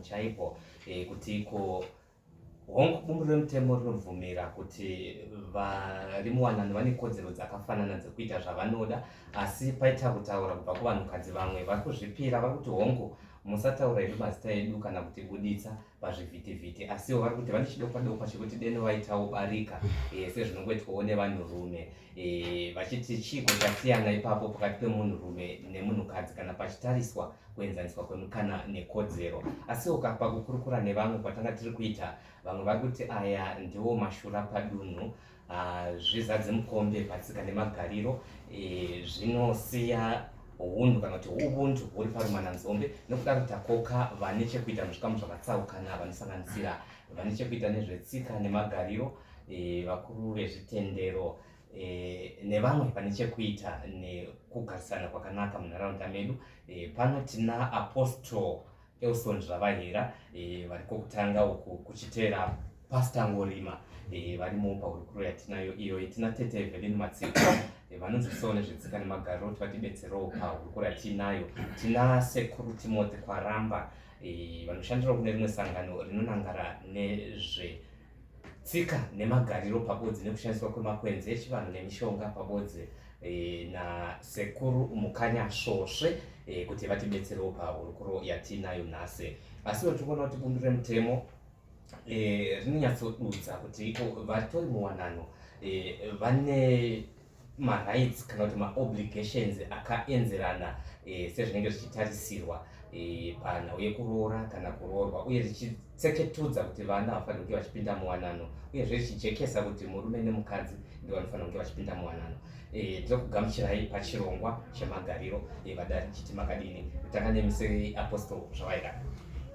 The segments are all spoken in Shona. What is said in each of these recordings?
chaipo e, kuti iko Hongu, bumbiro remutemo rinobvumira kuti vari muwanano vane kodzero dzakafanana dzekuita zvavanoda, asi paita kutaura kubva kuvanhukadzi vamwe vari kuzvipira vari kuti hongu, musataura hedu mazita edu kana kutibuditsa pazvivhitivhiti, asiwo vari kuti vane chidokwadokwa chekuti deno vaitawo barika e, sezvinongoitwawo nevanhurume e, vachiti chiiko chasiyana ipapo pakati pemunhurume nemunhukadzi kana pachitariswa kuenzaniswa kwemikana nekodzero. Asiwo pakukurukura nevamwe kwatanga tiri kuita, vamwe vari kuti aya ndiwo mashura padunhu, ah, zvizadze mukombe patsika nemagariro, e, zvinosiya hunhu kana kuti ubuntu huri parumananzombe. Nokudaro takoka vane chekuita muzvikamu zvakatsaukana vanosanganisira vane chekuita nezvetsika nemagariro, e, vakuru vezvitendero, e, nevamwe vane chekuita nekugarisana kwakanaka munharaunda medu. E, pano tina Apostle Elson Zvavahera e, vari kwokutanga uku kuchiteera Pastor Ngorima e, varimo pahurukuro yatinayo iyoyi. Tina Tete Evelyn Matsika e, vanonzwisisawo nezvetsika nemagariro kuti vatibetserewo pahurukuro yatinayo. Tina Sekuru Timothy Kwaramba e, vanoshandirawo kune rimwe sangano rinonangara nezve tsika nemagariro pabodzi nekushandiswa kwemakwenzi echivanhu nemishonga pabodzi e, nasekuru Mukanya Svosve e, kuti vatibetserewo pahurukuro yatiinayo nhasi. Asiwo tiri kuona kuti bumbiro remutemo e, rinonyatsodudza kuti iko vatori muwanano e, vane marights kana kuti maobligations akaenzerana e, sezvinenge zvichitarisirwa e, panhau yekuroora kana kuroorwa uye richitseketudza kuti vana havafaniri kunge vachipinda muwanano uyezve richijekesa kuti murume nemukadzi ndivo vanofanira kunge vachipinda muwanano. E, ndinokugamuchirai pachirongwa chemagariro e, vadari chiti makadini kutanga nemi seapostle Zvavaida.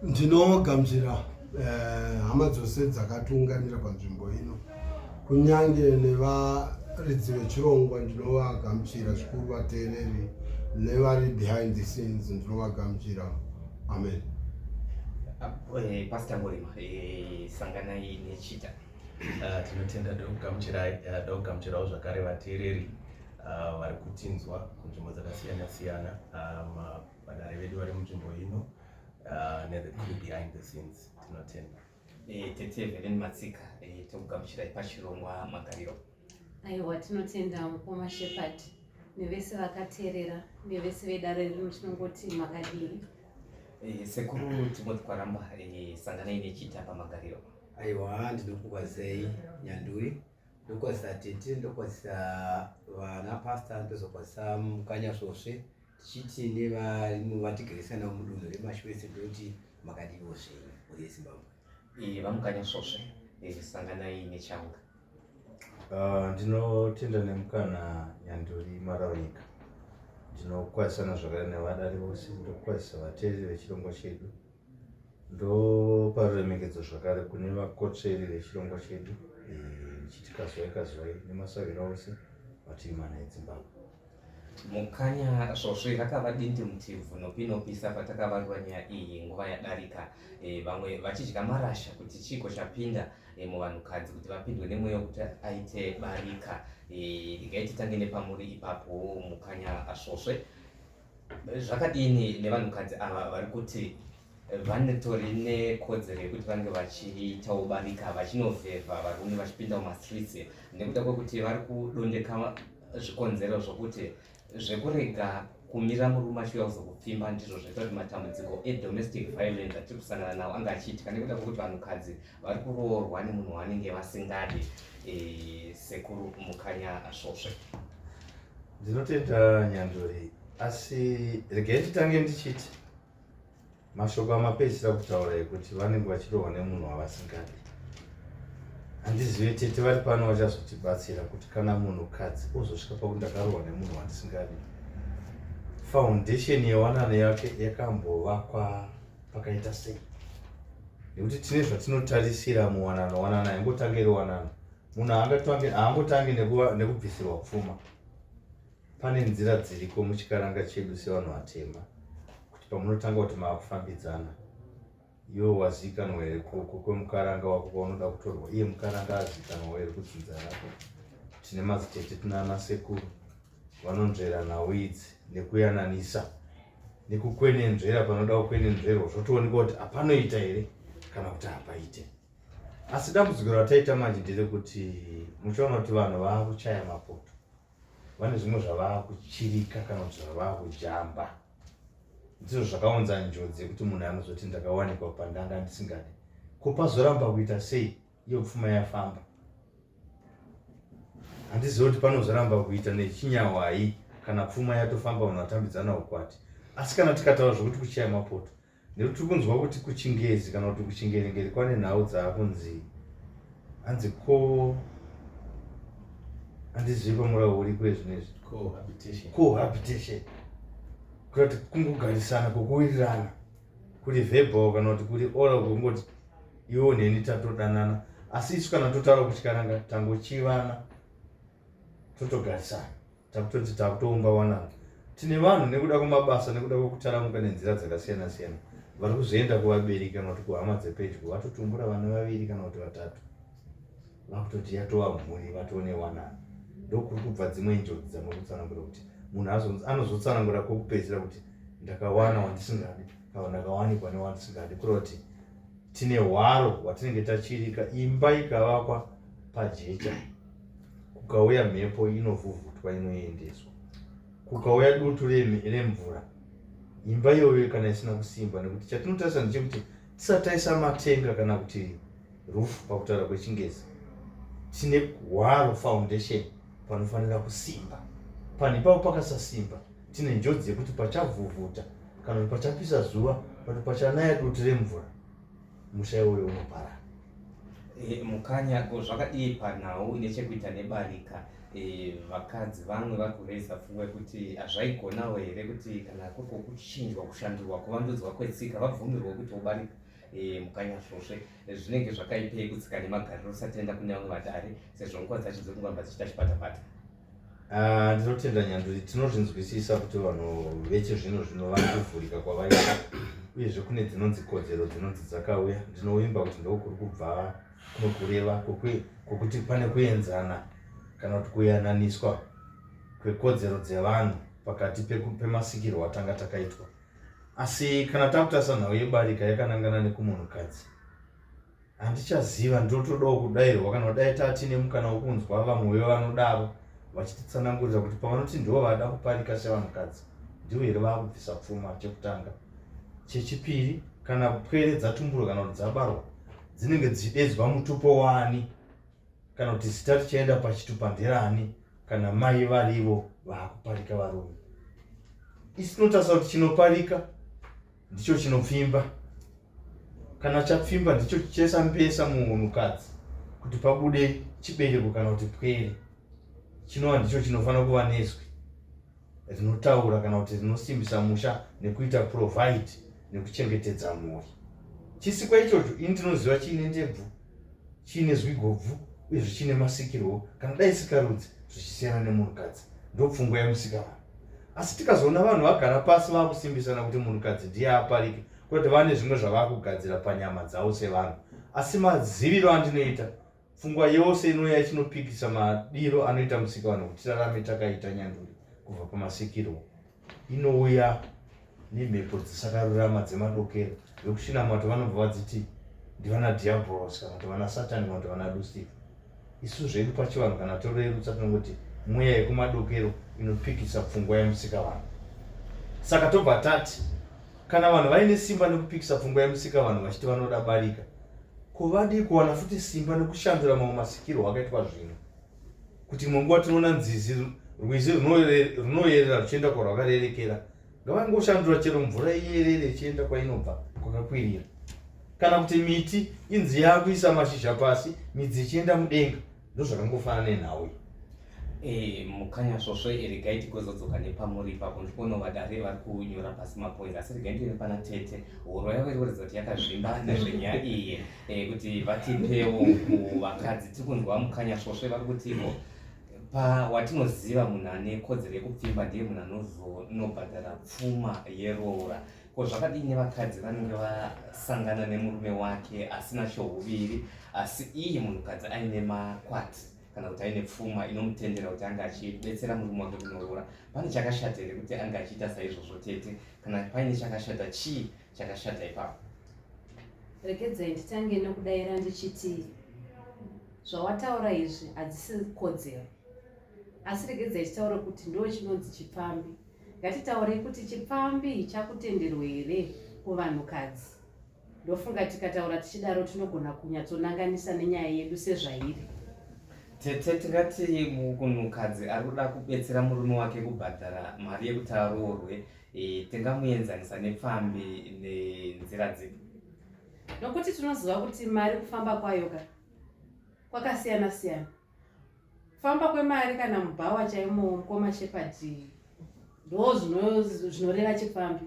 Ndinogamuchira eh, hama dzose dzakatiunganira panzvimbo ino kunyange nevaridzi vechirongwa ndinovagamuchira zvikuru vateereri nevari behind the scenes ndinovagamuchira amen. Eh, Pastor Ngorima, eh, sanganai nechita. Ah, tinotenda tokugamuchirai eh, tokugamuchirawo zvakare vateereri ah, vari kutinzwa kunzvimbo dzakasiyana siyana ah, vadare vedu vari munzvimbo ino nethe crew behind the scenes tinotenda. E, tete Evelyn Matsika e, tokugamuchirai pachirongwa magariro. Aiwa tinotenda mukoma Shepherd nevese vakateerera nevese vedare rino tinongoti makadii. E, sekuru Timothy Kwaramba e, sanganai nechita pamagariro. Aiwa ndinokukwazisai nyanduri ndokwazisa tete ndokwazisa vana pastor ndozokwazisa mukanya svosve tichiti nevarimo vatigarisana navo mudunhu reMashwese ndoti makadiwo zvenyu mhuri yeZimbabwe. Iye vaMukanya Svosve eh, sanganai nechaunga. Ah, ndinotenda nemukana nyanduri Marawanyika. Ndinokwazisana zvakare nevadari vose, ndokwazisa vateereri vechirongwa chedu. Ndopa ruremekedzo zvakare kune vakotsveri vechirongwa chedu eh, ndichiti kazwai kazwai nemasavira ose mativi mana eDzimbabwe. Mukanya Svosve rakava dindimutibvu nopinopisa patakavarura nyaya iyi nguva yadarika, e, vamwe vachidya marasha kuti chiiko chapinda e, muvanhukadzi kuti vapindwe nemweya wekuti aite barika. E, regai titange nepamuri ipapo Mukanya Svosve. Zvakadini nevanhukadzi ava vari kuti vanotori nekodzero yekuti vange vachiitawo barika vachinovhevha varume vachipinda mumastreets nekuda kwekuti vari kudondeka zvikonzero zvokuti zvekurega kumira murume achiuya kuzokupfimba ndizvo zvaita kuti matambudziko edomestic violence atiri kusangana nawo anga achiitika nekuda kwekuti vanhukadzi vari kuroorwa nemunhu wavanenge vasingadi. E, sekuru Mukanya Svosve. Ndinotenda nyanduri, asi regai nditange ndichiti mashoko amapedzisira kutaura ekuti vanenge vachirohwa nemunhu wavasingadi. Handizive tete vari pano vachazotibatsira kuti kana munhukadzi ozosvika pakuti ndakarohwa nemunhu wandisingadi, foundation yewanano yake yakambovakwa pakaita sei? Nekuti tine zvatinotarisira muwanano. Wanano haingotange iri wanano, munhu haangotangi nekubvisirwa pfuma. Pane nzira dziriko muchikaranga chedu sevanhu vatema kuti pamunotanga kuti maakufambidzana, iwe wazikanwa here kwemukaranga wako kwaunoda kutorwa, iye mukaranga azikanwawo here kudzinza rako. Tine madzitete, tina anasekuru vanonzvera nhau idzi nekuyananisa. nekukwenenzvera panoda kukwenenzverwa zvotoonekwa kuti apanoita here kana kuti hapaite. Asi dambudziko rataita manje nderekuti muchaona kuti vanhu vaakuchaya mapoto, vane zvimwe zvavaakuchirika kana kuti zvavaakujamba. Ndizvo zvakaunza njodzi yekuti munhu anozoti ndakawanikwa pandanga ndisingade. Ko pazoramba kuita sei iyo pfuma yafamba? Handizivi kuti panozoramba kuita nechinyahwai kana pfuma yatofamba vanhu vatambidzana ukwati. Asi kana tikataura zvekuti kuchaya mapoto, nekuti tiri kunzwa kuti kuchingezi kana kuti kuchingerengeri kwane nhau dzaakunzi hanzi ko handizivi pamurawo uriko izvinezvi cohabitation kuita kuti kungogarisana kwokuwirirana kuri verbal kana kuti kuri oral kungoti iwo neni tatodanana asi isu kana totaura kuchikaranga tangochivana totogarisana takutoti takutoumba wanano tine vanhu nekuda kwemabasa nekuda kwekutaramuka nenzira dzakasiyana siyana vari kuzoenda kuvabereki kana kuti kuhama dzepedyo vatotumbura vana vaviri kana kuti vatatu vakutoti yatova mhuri vatone wanano ndokuri kubva dzimwe njodzi dzamuri kutsanangura kuti munhu anozotsanangura kwekupedzisira kuti ndakawana wandisingadi kana ndakawanikwa newandisingadi kureva kuti tine hwaro hwatinenge tachirika imba ikavakwa pajecha kukauya mhepo inovhuvhutwa inoendeswa kukauya dutu remvura imba iyoyo kana isina kusimba nekuti chatinotarisa ndechekuti tisati taisa matenga kana kuti roof pakutaura kwechingezi tine hwaro foundation panofanira kusimba panhu ipapo pakasasimba tine njodzi yekuti pachavhuvhuta kana kuti pachapisa zuva kana kuti pachanaya dutu remvura musha iwoyo unoparara. E, mukanya ko zvakadii panhau ine chekuita nebarika e, vakadzi vamwe vari kureza pfungwa yekuti hazvaigonawo here kuti kana kuri kwokuchinjwa kushandurwa kuvandudzwa kwetsika vabvumirwe kuti ubarika e, mukanya svosve zvinenge zvakaipei kutsika nemagariro usati enda kune vamwe vadare sezvo nguva dzacho dziri kungoramba dzichiita chipatapata. Ah, ndinotenda nyanduri tinozvinzwisisa kuti vanhu vechizvino zvino vari kuvhurika kwavaita uyezve kune dzinonzi kodzero dzinonzi dzakauya ndinovimba kuti ndokuri kubva kumwe kureva kwokuti pane kuenzana kana kuti kuyananiswa kwekodzero dzevanhu pakati pemasikirwo atanga takaitwa asi kana takutarisa nhau yebarika yakanangana nekumunhukadzi Handichaziva ndotodawo kudairwa kana kudai tatine mukana wekunzwa vamwe vevanodaro vachititsanangurira kuti pavanoti ndivo vada kuparika sevanhukadzi ndivo here vaakubvisa pfuma chekutanga chechipiri kana pwere dzatumburwa kana kuti dzabarwa dzinenge dzichidedzwa mutupo wani kana kuti zita richaenda pachitupa nderani kana mai varivo vaakuparika varume isi tinotarisa kuti chinoparika ndicho chinopfimba kana chapfimba ndicho chichaisa mbesa mumunhukadzi kuti pabude chibereko kana kuti pwere chinova ndicho chinofanira kuva nezwi rinotaura kana kuti rinosimbisa musha nekuita provide nekuchengetedza mhuri chisikwa ichocho ini ndinoziva chiine ndebvu chiine zwi gobvu uyezve chiine masikirwo kana dai sikarudzi zvichisiyana nemunhukadzi ndopfungwa yemusikavanhu asi tikazoona vanhu vagara pasi vakusimbisana kuti munhukadzi ndiye aparike kwete vane zvimwe zvavakugadzira panyama dzavo sevanhu asi maziviro andinoita pfungwa yose inouya ichinopikisa madiro anoita musikavanhu kuti tirarame takaita nyanduri kubva pamasikirwo inouya nemhepo dzisakarurama dzemadokero vekuchinamato vanobva vadziti ndivana dhiabhorosi kana kuti vana satani kana kuti vana lusifa isu zvedu pachivanhu kana torerutsa tinongoti mweya yekumadokero inopikisa pfungwa yemusikavanhu saka tobva tati kana vanhu vaine simba nekupikisa pfungwa yemusikavanhu vachiti vanoda barika ko vadii kuwana futi simba nekushandura mamwe masikirwo akaitwa zvinhu kuti imwe nguva tinoona nzizi rwizi runoyerera ruchienda kwarwakarerekera ngavangoshandura chero mvura iyerere ichienda kwainobva kwakakwirira kana kuti miti inzi yakuisa mashizha pasi midzi ichienda mudenga ndozvakangofanana nenhau iyi Eh, mukanya svosvo eh, regai tigozodzoka nepamuri ipapo ndikuona vadare vari kunyora pasi mapoints asi regai ndive pana tete huro yavo iri kuratidza kuti yakazvimba nezvenyaya iyi eh, kuti vatipewo kuvakadzi tiri kunzwa mukanya svosve vari kutivo pa watinoziva munhu ane kodzero yekupfimba ndiye munhu anozonobhadhara pfuma yeroora ko zvakadii nevakadzi vanenge vasangana nemurume wake asina chouviri asi iye munhukadzi aine makwati. kana kuti aine pfuma inomutendera kuti ange achibetsera murume wake kunoroora. Pane chakashata here kuti ange achiita saizvozvo tete? Kana paine chakashata, chii chakashata ipapo? Regedzai nditange nekudaira ndichiti zvawataura izvi hadzisi kodzero, asi regedzai titaure kuti ndo chinonzi chipfambi. Ngatitaurei kuti chipfambi chakutenderwa here kuvanhukadzi. Ndofunga tikataura tichidaro tinogona kunyatsonanganisa nenyaya yedu sezvairi. Tete, tingati munhukadzi ari kuda kubetsera murume wake kubhadhara mari yekuti aroorwe, tingamuenzanisa nepfambi nenzira dzipi? Nokuti tinoziva kuti mari kufamba kwayo ka kwakasiyana siyana. Kufamba kwemari kana mubhawa chaimo mukoma Shepherd ndo zvinoreva chipfambi.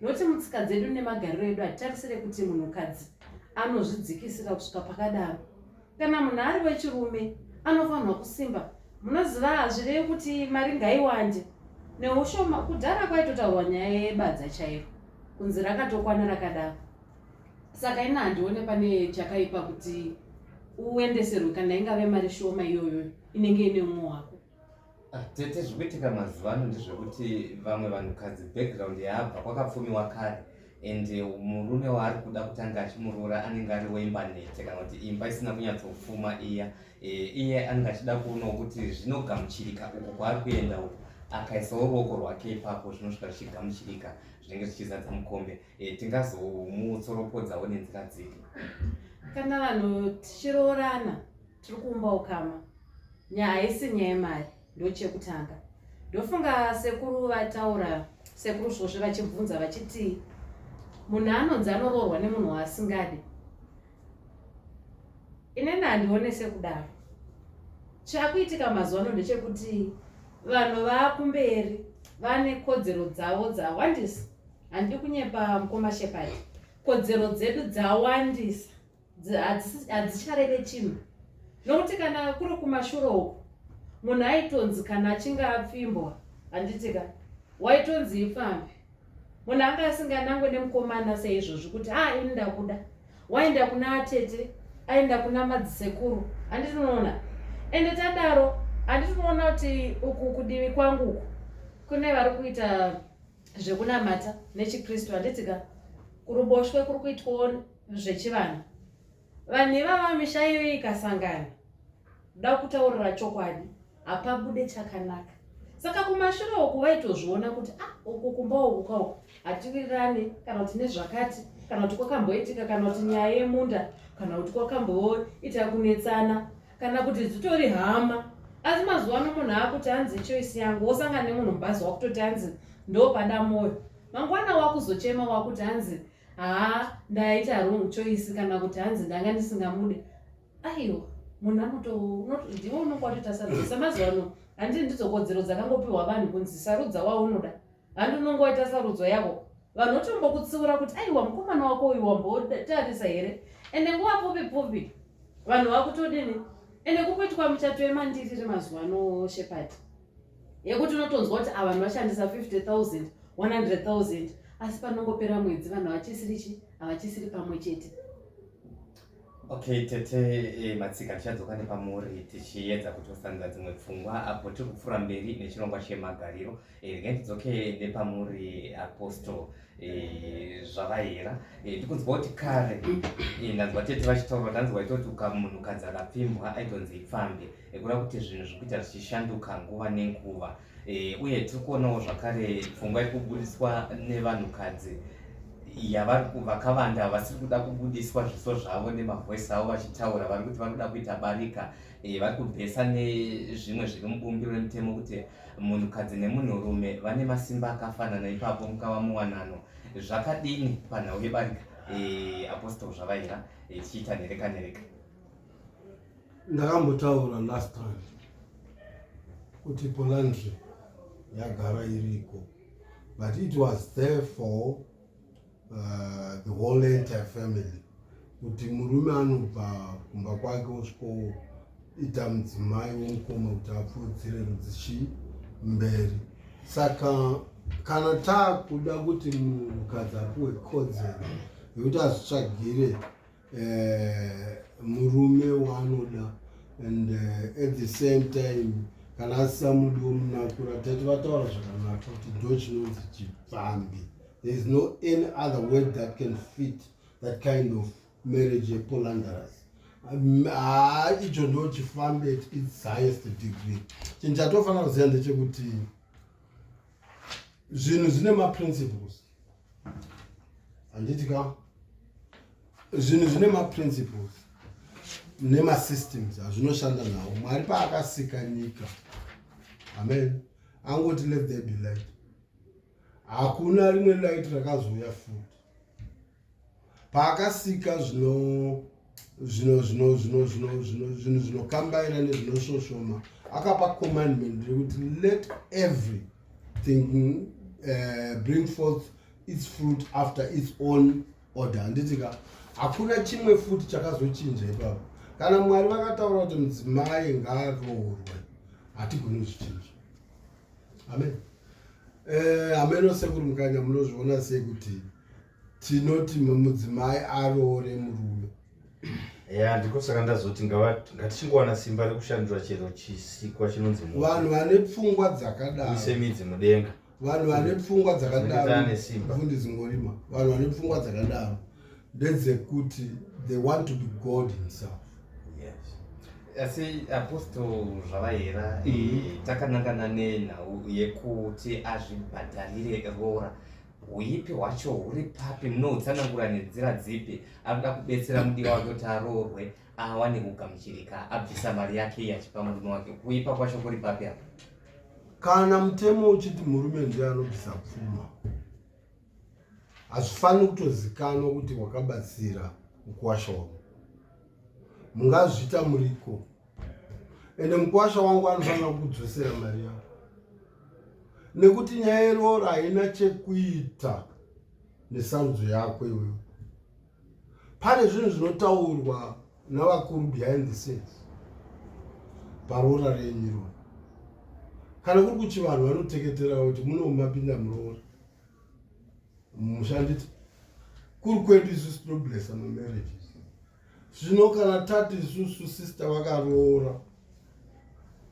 Nokuti mutsika dzedu nemagariro edu hatitarisire kuti munhukadzi anozvidzikisira kusvika pakadaro. Kana munhu ari wechirume anofanirwa kusimba. Munoziva hazvirevi kuti mari ngaiwande neushoma. Kudhara kwaitotaurwa nyaya yebadza chairo kunzi rakatokwana rakadaro. Saka ini handione pane chakaipa kuti uendeserwe kana ingave mari shoma iyoyo inenge ine umwe wako. Ah, tete, zvikuitika mazuva ano ndezvekuti vamwe vanhukadzi background yaabva kwakapfumiwa kare and murume waari kuda kutanga achimuroora anenge ari weimba nhete kana kuti imba isina kunyatsopfuma iya. Iye anenge achida kuonawo kuti zvinogamuchirika uko kwaari kuenda uko, akaisawo ruoko rwake ipapo zvinosvika zvichigamuchirika, zvinenge zvichizadza mukombe. Tingazomutsoropodzawo nenzira dzipi? Kana vanhu tichiroorana tiri kuumba ukama, nyaya haisi nyaya yemari, ndochekutanga. Ndofunga sekuru vataura, sekuru Svosve vachibvunza vachiti munhu anonzi anoroorwa nemunhu waasingade. Inini handione sekudaro. Chakuitika mazuva ano ndechekuti vanhu vaakumberi vane kodzero dzavo dzawandisa. Handidi kunyepa mukoma Shepherd, kodzero dzedu dzawandisa, hadzichareve chinhu. Nokuti kana kuri kumashure uku munhu aitonzi kana achinge apfimbwa, handitika, waitonzi ipfambi. Munhu anga asinganangwe nemukomana seizvozvi kuti ha ini ndakuda, waenda kuna atete, aenda kuna madzisekuru, handiti unoona. Ende tadaro handiti unoona kuti uku kudivi kwangu uku kune vari kuita zvekunamata nechiKristu, handitika, kuruboshwe kuri kuitwawo zvechivanhu. Vanhu ivava misha iyoyo ikasangana, da kutaurira chokwadi, hapabude chakanaka. Saka kumashure uku vaitozviona kuti ah, uku kumba uku kauku hatiwirirane, kana kuti nezvakati, kana kuti kwakamboitika, kana kuti nyaya yemunda, kana kuti kwakamboita kunetsana, kana kuti dzitori hama. Asi mazuva ano munhu akuti hanzi choice yangu, wosangana nemunhu mubhazi wakutoti hanzi ndopada moyo, mangwana wakuzochema wakuti hanzi haa ndaita wrong choice, kana kuti hanzi ndanga ndisingamude. Aiwa, munhu ndiwe unonge watoita sarudzo. Semazuva ano handii ndidzo kodzero dzakangopiwa vanhu kunzi sarudza waunoda, handi unonge waita sarudzo yako. Vanhu votombokutsiura kuti aiwa mukomana wako uyu wambotarisa here? Ende nguva pfupi pfupi vanhu vakutodini. Ende kukuitwa michato yemandiriri mazuva ano Shepherd, yekuti unotonzwa kuti ava vanhu vashandisa 50,000 100,000, asi panongopera mwedzi vanhu havachisiri chi havachisiri pamwe chete. Okay tete, Matsika, tichadzoka nepamuri tichiedza kutosanza dzimwe pfungwa apo tiri kupfuura mberi nechirongwa chemagariro. Regai tidzoke nepamuri Apostle Zvavahera. Ndikunzwa kuti kare, ndanzwa tete vachitaura, ndanzwa itoti munhukadzi akapfimbwa aitonzi ipfambi, kureva kuti zvinhu zviri kuita zvichishanduka nguva nenguva. Uye tiri kuonawo zvakare pfungwa iri kubudiswa nevanhukadzi yavari vakawanda vasiri kuda kubudiswa zviso zvavo nemavoice avo vachitaura, vari kuti vari kuda kuita barika, vari kubhesa nezvimwe zviri mubumbiro remutemo kuti munhukadzi nemunhurume vane masimba akafanana ipapo mukava muwanano. Zvakadini panhau yebarika, Apostle Zvavaira, tichiita nereka nereka? Ndakambotaura last time kuti polyandry yagara iriko, but it was there for the whole entire family, kuti murume anobva kumba kwake osvikoita mudzimai womukoma kuti apfuudzire rudzi mberi. Saka kana taakuda kuti munhukadzi apiwe kodzero yekuti azvitsvagire murume waanoda, And at the same time kana asisamudi womunakura, tati vataura zvakanaka kuti ndo chinonzi chipfambi. There is no any other word that can fit that kind of marriage yepolyandrous. Haa, icho ndo chifambi at its highest degree. Chinhu chatofanira kuziva ndechekuti zvinhu zvine maprinciples, handiti ka? Zvinhu zvine maprinciples nemasystems azvinoshanda nawo. Mwari paakasika nyika, amen, angoti, "Let there be light." Hakuna rimwe light rakazouya futi. Paakasika zvino zvino zvino zvino zvino zvino zvinhu zvinokambaira nezvinoshoshoma, akapa commandment rekuti, "Let everything bring forth its fruit after its own order," handiti ka? Hakuna chimwe futi chakazochinja ipapo. Kana Mwari vakataura kuti mudzimai ngaaroorwe, hatigoni kuzvichinja, amen. Hameno sekuri Mukanya, munozviona sei kuti tinoti mudzimai aroore murume? Ya, ndiko saka ndazoti ngatichingowana simba rekushandura chero chisikwa chinonzi munhu. Vanhu vane pfungwa dzakadaro, uise midzi mudenga. Vanhu vane pfungwa Tinenge dzakadaro, taane simba. Mufundisi Ngorima, vanhu vane pfungwa dzakadaro ndedzekuti they want to be God himself. Yes. Asi Apostle Zvavahera, takanangana nenhau yekuti azvibhadharire roora. Uipi hwacho huri papi? Munohutsanangura nenzira dzipi? Ari kuda kubetsera mudiwa wake kuti aroorwe, awane kugamuchirika, abvisa mari yake iye achipa murume wake. Kuipa kwacho kuri papi apa? Kana mutemo uchiti murume ndiye anobvisa pfuma, hazvifaniri kutozikanwa kuti wakabatsira mukuwasha wangu. Mungazviita muriko, ende mukuwasha wangu anofanira kukudzosera mari yako, nekuti nyaya yeroora haina chekuita nesarudzo yako iwewe. Pane zvinhu zvinotaurwa navakuru behind the scenes paroora renyu iroro. Kana kuri kuchivanhu, vanoteketera kuti muno mapinda muroora mushanditi. Kuri kwedu isusu tinoblessa mamarriages. Zvino kana tati isusu sister vakaroora,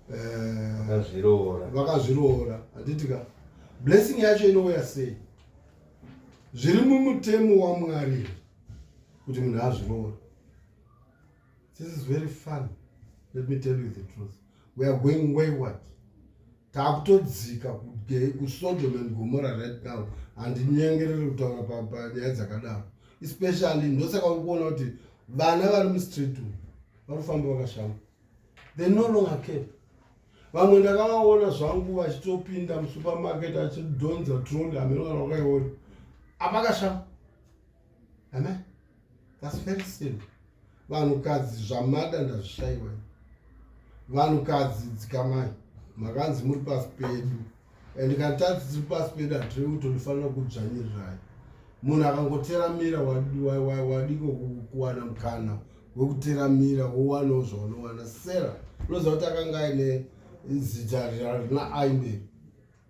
Vakazviroora. Vakazviroora, handiti ka? Blessing yacho inouya sei? Zviri mumutemo waMwari kuti munhu azviroora? This is very fun. Let me tell you the truth, we are going wayward. Taakutodzika kuSodom and Gomora right now. Handinyengereri kutaura panyaya dzakadaro, especially ndosaka uri kuona kuti vana vari mustreet umu vari kufamba vakashama. They no longer care. Vamwe ndakavaona zvangu vachitopinda musupermarket achidhonza trolley. Hameno kana wakaiona apakashama. Amen, that's very silly. Vanhukadzi, zvamada ndazvishayiwa. Vanhukadzi, dzikamai. Makanzi muri pasi pedu, and kana tati tiri pasi pedu, hatiri kutonifanira kudzvanyirirai. Munhu akangoteramira, wadiko kuwana mukana wekuteramira, wowanawo zvaunowana. Sara, unoziva kuti akanga aine zita rina ai mberi,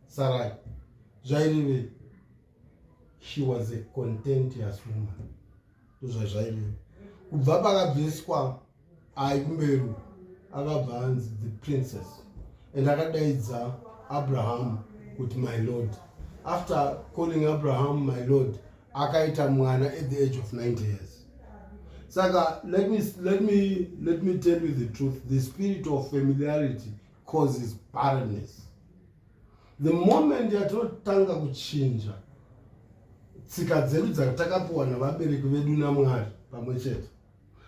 Sarai, zvairevei? She was a contentious woman. Ndozvazvaireva. Kubva pakabviswa ai kumberi, akabva anzi the princess, and akadaidza Abraham kuti "my lord." After calling Abraham "my lord", akaita mwana at the age of 90 years. Saka let me tell you the truth: the spirit of familiarity causes barrenness. The moment yatinotanga kuchinja tsika dzedu dzatakapiwa navabereki vedu naMwari pamwe chete,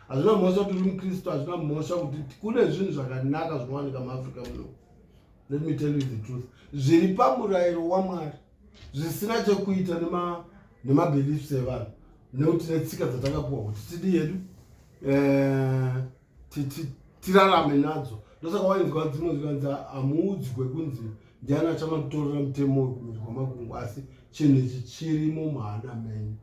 hazvina mhosva kuti uri mukristu, hazvina mhosva kuti kune zvinhu zvakanaka zvinowanika muAfrica muno. Let me tell you the truth, zviri pamurayiro waMwari zvisina chekuita nemabeliefs evanhu, nekuti netsika dzatakapiwa kuti tidi yedu, tirarame nadzo. Ndosaka wainzwa dzimwe zvikanzi hamuudzwe kunzi ndiani achamatorera mutemo wekumiri kwamakungwa, asi chinhu ichi chirimo muhana menyu,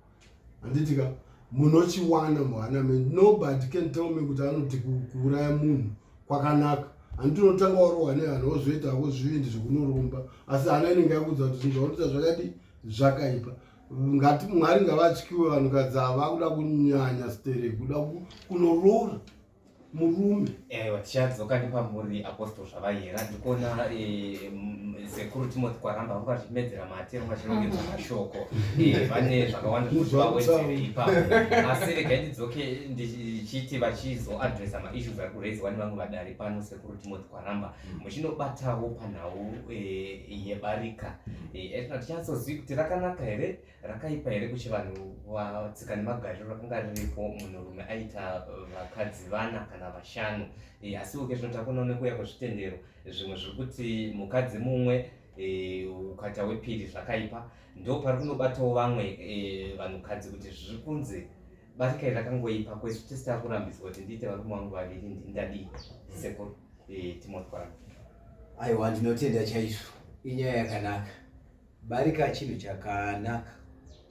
handiti ka? Munochiwana muhana menyu. Nobody can tell me kuti anoti kuuraya munhu kwakanaka. Handiti unotanga warohwa nehana, wozoita hako zvivindi zvekunoromba, asi hana inenge yakuudza kuti zvinhu zvaunoita zvakadi zvakaipa. Ngati Mwari ngavatyiwe. Vanhukadzi ava vakuda kunyanya stereki, kuda kunoroora. Murume. Ewa tichadzoka nepamuri Apostle Zvavaiyera. Ndikuona eh, sekuru Timothy Kwaramba vanga vachimedzera mate vanga vachirongedza mashoko. Eh, vane zvakawanda zvekuti vawedzere ipapo. Asi regai ndidzoke ndichiti vachizoadressa maissues ari kuraiswa nevamwe vadare pano sekuru Timothy Kwaramba. Muchinobatawo panhau eh, yebarika. Eh, tichazozivi kuti rakanaka here Rakaipa here kuchivanhu tsika nemagariro rakanga riripo munhurume aita vakadzi vana kana vashanu e, asiwo ke zvino takuona nekuuya kwezvitendero zvimwe zviri kuti mukadzi mumwe e, ukaita wepiri zvakaipa ndo pari kunobatawo vamwe e, vanhukadzi kuti zviri kunzi barika iri rakangoipa kwesu tese takurambidzwa kuti ndiite varume vangu vaviri ndadii sekuru e, Timothy Kwaramba. Aiwa ndinotenda chaizvo inyaya yakanaka Barika chinhu chakanaka,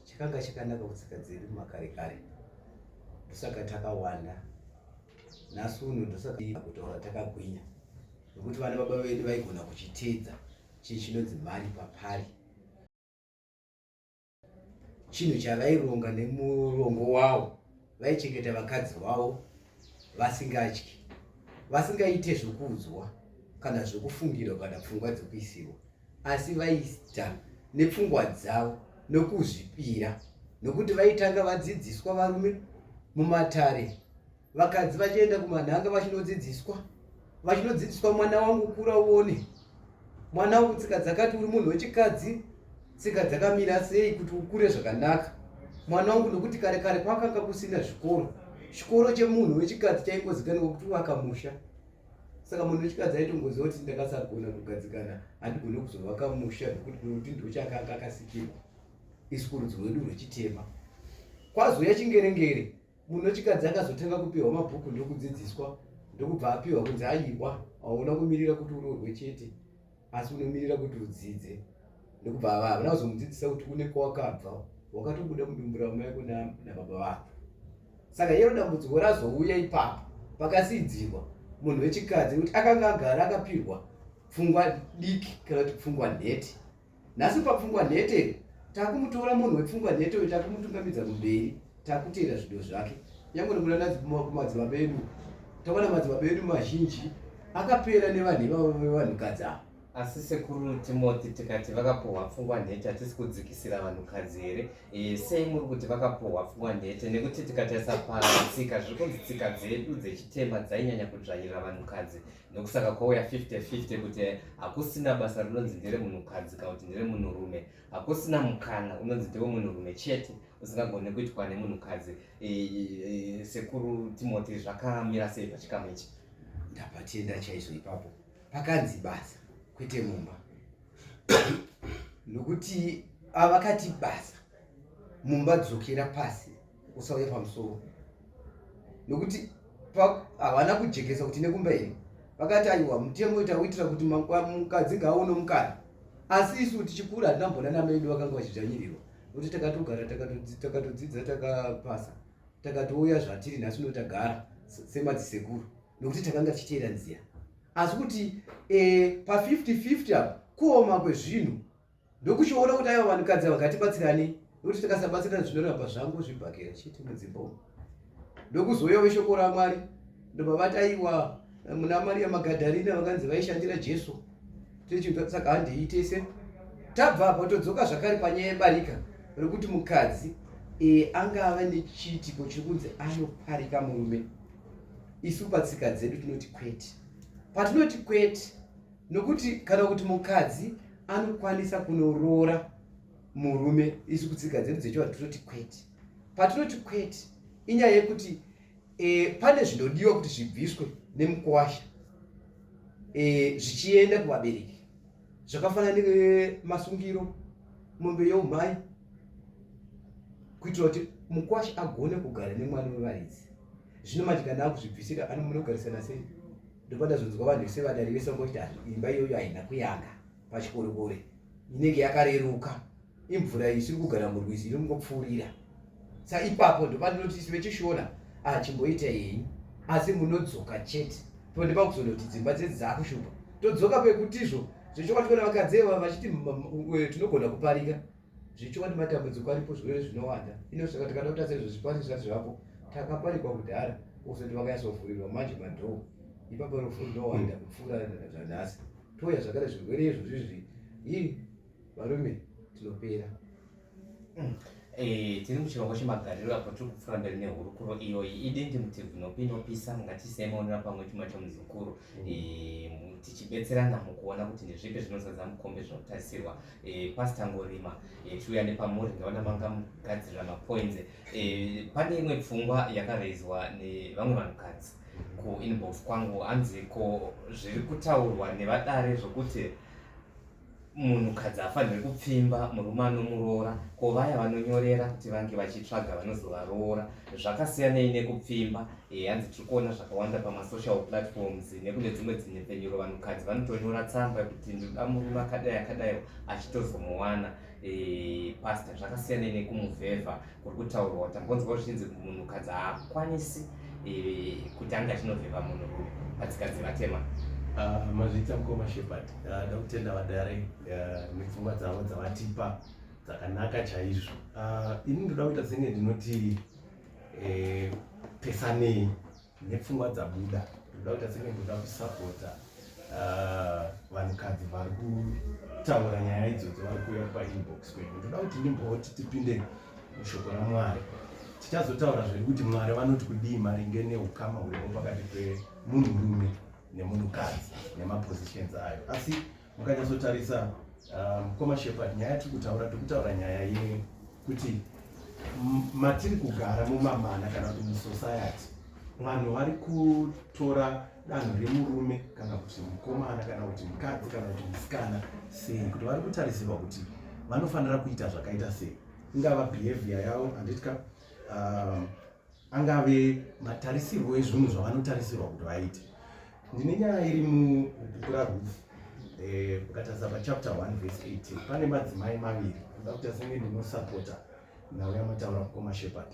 chakanga chakanaka kutsika dzedu makare kare, ndosaka takawanda nhasi uno, ndosaka kutaura takagwinya, nokuti vana baba vedu vaigona kuchiteedza chinhu chinonzi mari papari, chinhu chavaironga nemurongo wawo. Vaichengeta vakadzi vavo vasingatyi, vasingaite zvokuudzwa kana zvokufungirwa kana pfungwa dzokuisirwa. asi vaiita nepfungwa dzavo nokuzvipira nokuti vaitanga vadzidziswa varume mumatare vakadzi vachienda kumanhanga vachinodzidziswa vachinodzidziswa mwana wangu kura uone mwana wangu tsika dzakati uri munhu wechikadzi tsika dzakamira sei kuti ukure zvakanaka mwana wangu nokuti kare kare kwakanga kusina zvikoro chikoro chemunhu wechikadzi chaingozikanwa kuti wakamusha saka munhu wechikadzi aitongoziva kuti ndakasagona kugadzikana handigone kuzovaka musha nekuti nokuti ndochakanga akasikirwa isu kurudzi rwedu rwechitema kwazouya chingerengere munhu wechikadzi akazotanga kupiwa mabhuku ndokudzidziswa ndokubva apiwa kunzi aiwa hauna kumirira kuti uroorwe chete asi unomirira kuti udzidze ndokubva ava havana kuzomudzidzisa kuti une kwawakabva wakatobuda mudumbu ramai vako nababa vako saka yero dambudziko razouya ipapo pakasiidzirwa munhu wechikadzi nekuti akanga agara akapirwa pfungwa diki kana kuti pfungwa nhete Nhasi papfungwa nhete takumutora munhu wepfungwa nhete uyu takumutungamidza kumberi takuteera zvido zvake nyangwe nekuna kumadzibaba edu takaona madzibaba edu mazhinji akapera nevanhu ivavo vevanhukadzi ava asi sekuru timothy tikati vakapuhwa pfungwa nhete hatisi kudzikisira vanhukadzi here e, sei muri kuti vakapuhwa pfungwa nhete nekuti tikatarisa patsika zviri kunzi tsika dzedu dzechitema dzainyanya kudzvanyirira vanhukadzi Ndokusaka kwauya 50 50 kuti hakusina basa rinonzi nderemunhukadzi kana kuti nderemunhurume. Hakusina mukana unonzi ndewemunhurume chete usingagone kuitwa nemunhukadzi. E, e, sekuru Timothy zvakamira sei pachikamu ichi? Ndapatenda chaizvo ipapo. Pakanzi basa kwete mumba. Nokuti avakati basa mumba dzokera pasi usauya pamusoro nokuti havana kujekesa kuti nekumba here vakati aiwa mutemo uyu tauitira kuti mukadzi ngaaone mukana asi isu tichikura hatina mbona namai vedu vakanga vachidzvanyirirwa nokuti takatogara takatodzidza takapasa takatouya zvatiri nhasi uno tagara semadzisekuru nokuti takanga tichiteera nzira asi kuti e, pa 50 50 apa kuoma kwezvinhu ndokuchiona kuti aiwa vanhukadzi ava ngatibatsirane nokuti tikasabatsirana zvinoramba zvangu zvibhakera chete mudzimba umu ndokuzouya veshoko ramwari ndobva vati aiwa muna mariya magadharina vakanzi vaishandira jesu saka handei tese tabva apo todzoka zvakare panyaya yebarika rekuti mukadzi e, angava nechiitiko chiri kunzi anoparika murume isu patsika dzedu tinoti kwete patinoti kwete nokuti kana kuti mukadzi anokwanisa kunoroora murume isu kutsika dzedu dzechivanhu tinoti kwete patinoti kwete inyaya yekuti e, pane zvinodiwa kuti zvibviswe nemukwasha e, zvichienda kuvabereki zvakafanana nemasungiro mombe yeumhai kuitira kuti mukwasha agone kugara nemwana wevaridzi zvino manje kana akuzvibvisira anomunogarisana sei ndopandazonzwa vanhu vese vadari vese vangoti imba iyoyo haina kuyanga pachikorekore inenge yakareruka imvura isiri kugara murwizi iri kungopfuurira sa ipapo ndopandinoti isu vechishona ah, chimboita yenyu asi munodzoka chete po ndipakuzonoti dzimba dzedzi dzakushupa todzoka pekutizvo zvechokwadi kona vakadzi ava vachiti tinogona kuparika zvechokwadi matambudziko aripo zvirwere zvinowanda ino saka tikada kutarisa izvo zvikwanisi zvati zvapo takaparikwa kudhara. Kuzoti vakanyatsovhurirwa manje madhoo ipapo rufu rwunowanda kupfuura zvanhasi. Touya zvakare zvirwere izvozvi izvi ii varume tinopera. Eh, tiri muchirongwa chemagariro apo tiri kupfuura mberi nehurukuro iyoyi idindi mutibvu nopinopisa mungatisei maonera pamwe chuma chomuzukuru eh, tichibetserana mukuona kuti ndezvipi zvinozadza mukombe zvinotarisirwa eh, pastor ngorima eh, tiuya nepamuri ndaona manga mugadzirira mapoints eh, pane imwe pfungwa yakareizwa nevamwe vanhukadzi kuinbox kwangu hanzi ko zviri kutaurwa nevadare zvokuti munhukadzi haafaniri kupfimba murume anomuroora ko vaya vanonyorera kuti vange vachitsvaga vanozovaroora zvakasiyanei nekupfimba eh, hanzi tiri kuona zvakawanda pamasocial platforms nekune dzimwe dzinhepfenyuro vanhukadzi vanotonyora tsamba yekuti ndinoda murume akadai akadai achitozomuwana eh, pastor zvakasiyanei nekumuvhevha kuri kutaurwa tambonzwa zvichinzi munhukadzi haakwanisi eh, kuti ange achinovhevha munhurume patsika dzevatema. Ah, mazviita mukoma Shepard. Ah, ndakutenda vadare ah, nepfungwa dzavo dzavatipa dzakanaka chaizvo. Ini ndoda kuita senge ndinoti eh, pesanei nepfungwa dzabuda ndoda kuita senge ndoda kusapota ah, vanhukadzi vari kutaura nyaya idzodzo vari kuuya painbox kwedu. Ndoda kuti ndimboti tipinde mushoko raMwari, tichazotaura zvedu kuti Mwari vanoti kudii maringe neukama huripo pakati pemunhurume nemunhukadzi nemapositions ayo. Asi mukanyatsotarisa ah, mukoma Shepard, nyaya yatiri kutaura, tiri kutaura nyaya yekuti matiri kugara mumamana kana kuti musociety vanhu vari kutora danho remurume kana kuti mukomana kana kuti mukadzi kana kuti musikana sei, kuti vari kutarisirwa kuti vanofanira kuita zvakaita sei, ingava behavior yavo, handitya angave matarisirwo ezvinhu zvavanotarisirwa kuti vaite. Ndine nyaya iri mubhuku raRuth, ukatarisa pachapter 1 verse 18 pane madzimai maviri. Ndoda kuti asenge ndinosapota nhau yamataura mukoma Shepard.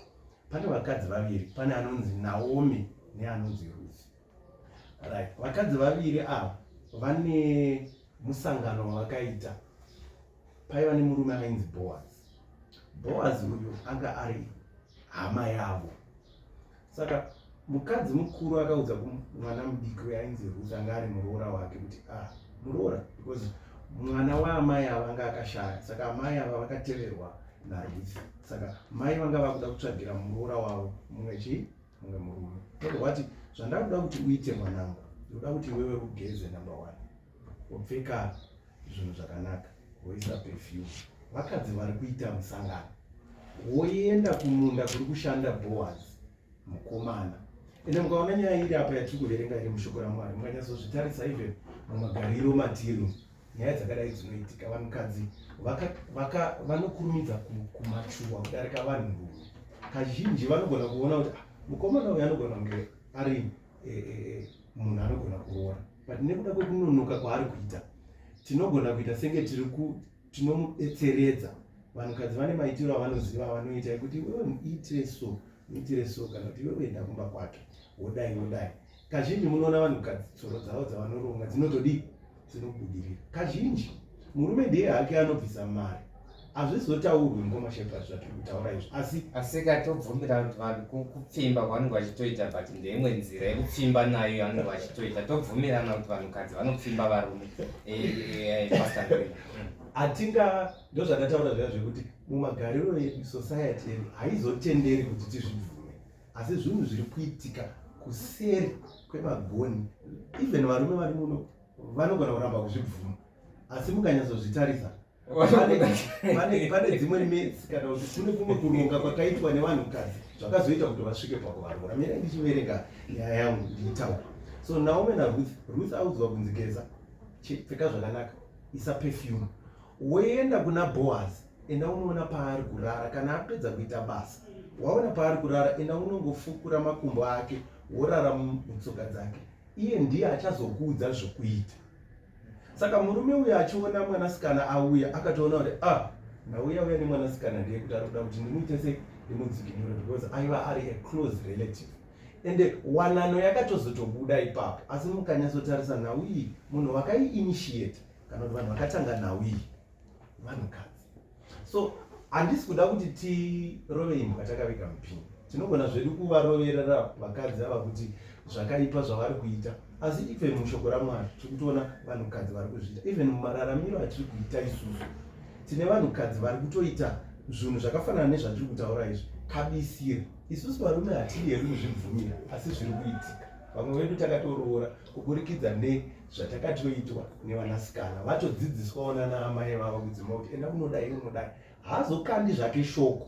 Pane vakadzi vaviri, pane anonzi Naomi neanonzi Ruth, right? Vakadzi vaviri ava vane musangano wavakaita. Paiva nemurume ainzi Boaz. Boaz uyu anga ari hama yavo. Saka mukadzi mukuru akaudza mwana mudiki uyo ainzi Ruth, anga ari muroora wake, kuti ah, muroora, because mwana waamai ava anga akashaya, saka amai ava vakateverwa naRuth, saka mai vanga vakuda kutsvagira muroora wavo mumwe chii, mumwe murume. Ndobva vati, zvandakuda kuti uite mwanangu, ndinoda kuti iwewe ugeze number one, wopfeka zvinhu zvakanaka, woisa perfume. Vakadzi vari kuita musangano, woenda kumunda kuri kushanda Boaz mukomana. Ende mukaona nyaya iri apa yatiri kuverenga iri mushoko raMwari, mukanyatsozvitarisa even mumagariro matiri, nyaya dzakadai dzinoitika. Vanhukadzi vanokurumidza kumachuwa kudarika vanhurume. Kazhinji vanogona kuona kuti ah, mukomana uyu anogona kunge ari munhu anogona kuroora, but nekuda kwekunonoka kwaari kuita tinogona kuita senge tiri tinomubetseredza. Vanhukadzi vane maitiro avanoziva avanoita ekuti iwewe muitire so, muitire so, kana kuti iwewe enda kumba kwake wodai wodai. Kazhinji munoona vanhukadzi tsoro dzavo dzavanoronga dzinotodii, dzinobudirira. Kazhinji murume ndiye hake anobvisa mari, hazvizotaurwi mukoma Shepard zvatiri kutaura izvi, asi Asi katobvumira kuti vanhu kupfimba kwavanenge vachitoita, but ndeimwe nzira yekupfimba nayo yavanenge vachitoita. Tobvumirana kuti vanhukadzi vanopfimba varume. Pastor Ngwena. Hatinga, ndozvandataura zviya zvekuti mumagariro edu society yedu haizotenderi kuti tizvibvume, asi zvinhu zviri kuitika kuseri kwemagoni. Even varume vari muno vanogona kuramba kuzvibvuma, asi mukanyatsozvitarisa pane dzimwe metsi kana kuti kune kumwe kuronga kwakaitwa nevanhukadzi zvakazoita kuti vasvike pakuvaroora. Mira ndichiverenga nyaya yangu ndiitaura. So Naomi naRuth, Ruth audzwa kunzi geza, pfeka zvakanaka, isa perfume, woenda kuna Boaz, enda unoona paari kurara kana apedza kuita basa. Waona paari kurara, enda unongofukura makumbo ake, worara mutsoka dzake. Iye ndiye achazokuudza zvokuita. Saka murume uyu achiona mwanasikana auya, akatoona kuti ah, nauya uya nemwanasikana ndeyekuti ari kuda kuti ndimuite sei, ndimudzikinure, because aiva ari a close relative. Ende wanano yakatozotobuda ipapo. Asi mukanyatsotarisa nhau iyi, munhu wakaiinitiate kana kuti vanhu vakatanga nhau iyi vanhukadzi. So handisi kuda kuti tirove imbwa takaviga mupinyi. Tinogona zvedu kuvaroverera vakadzi ava kuti zvakaipa zvavari kuita, asi even mushoko raMwari tiri kutoona vanhukadzi vari kuzviita. Even mumararamiro atiri kuita isusu tine vanhukadzi vari kutoita zvinhu zvakafanana nezvatiri kutaura izvi. Kabisira isusu varume hatidi hedu kuzvibvumira, asi zviri kuitika. Vamwe vedu takatoroora kuburikidza nezvatakatoitwa nevanasikana, vatodzidziswawo nana amai vavo kudzimba kuti enda unodai unodai. Haazokandi zvake shoko,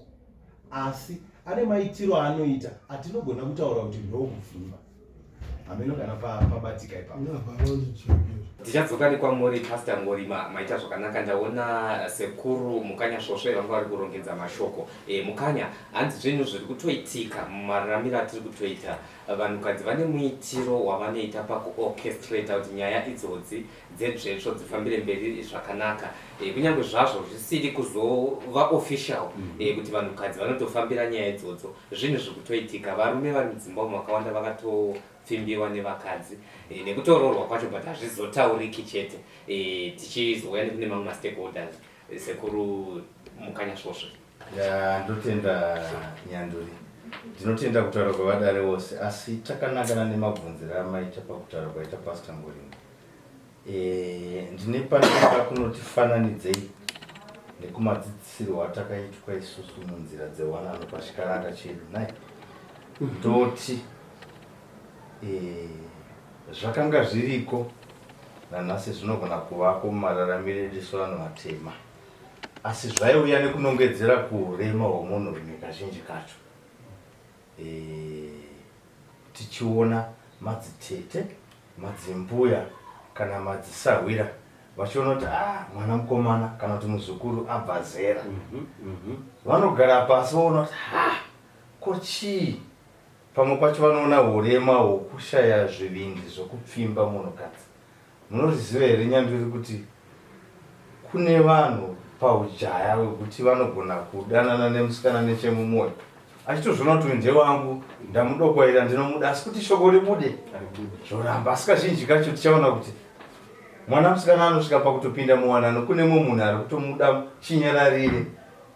asi ane maitiro aanoita atinogona kutaura kuti ndokupfimba. Hameno kana pabatika ipapo. Tichadzoka nekwamuri Pastor Ngorima, maita zvakanaka. Ndaona sekuru Mukanya Svosve vanga vari kurongedza mashoko. Mukanya, hanzi zvinhu zviri kutoitika mumararamiro atiri kutoita. Vanhukadzi vane muitiro wavanoita pakuorchestrata kuti nyaya idzodzi dzedzvetsvo dzifambire mberi zvakanaka, kunyange zvazvo zvisiri kuzova official kuti vanhukadzi vanotofambira nyaya idzodzo. Zvinhu zviri kutoitika, varume vari mudzimba umu vakawanda vakatopfimbiwa nevakadzi nekutoroorwa kwacho, but hazvizotauriki chete. Tichizouya nekune mamwe mastakeholders. Sekuru Mukanya Svosve. Ya, ndotenda Nyanduri. Ndinotenda kutaura kwevadare vose, asi takanangana nemabvunziro amaita pakutaura kwaita Pastor Ngorima. Ndine pandinoda kunoti fananidzei nekumadzidzisirwo atakaitwa isusu munzira dzewanano pachikaranga chedu nhai. Ndoti zvakanga zviriko nanhasi zvinogona kuvako mumararamiro edu isu vanhu vatema, asi zvaiuya nekunongedzera kuurema hwemunhurume kazhinji kacho. Tichiona madzitete, madzimbuya kana madzisahwira vachiona kuti ah, mwana mukomana kana kuti muzukuru abva zera. Vanogara pasi voona kuti ah, ko chii? Pamwe pacho vanoona hurema hwokushaya zvivindi zvokupfimba munhukadzi. Munozviziva here Nyanduri kuti kune vanhu paujaya wekuti vanogona kudanana nemusikana nechemumoyo achitozviona kuti uyu ndewangu, ndamudokwaira, ndinomuda, asi kuti shoko ribude zvoramba. Asi kazhinji kacho tichaona kuti mwana musikana anosvika pakutopinda muwanano kune mumwe munhu ari kutomuda chinyararire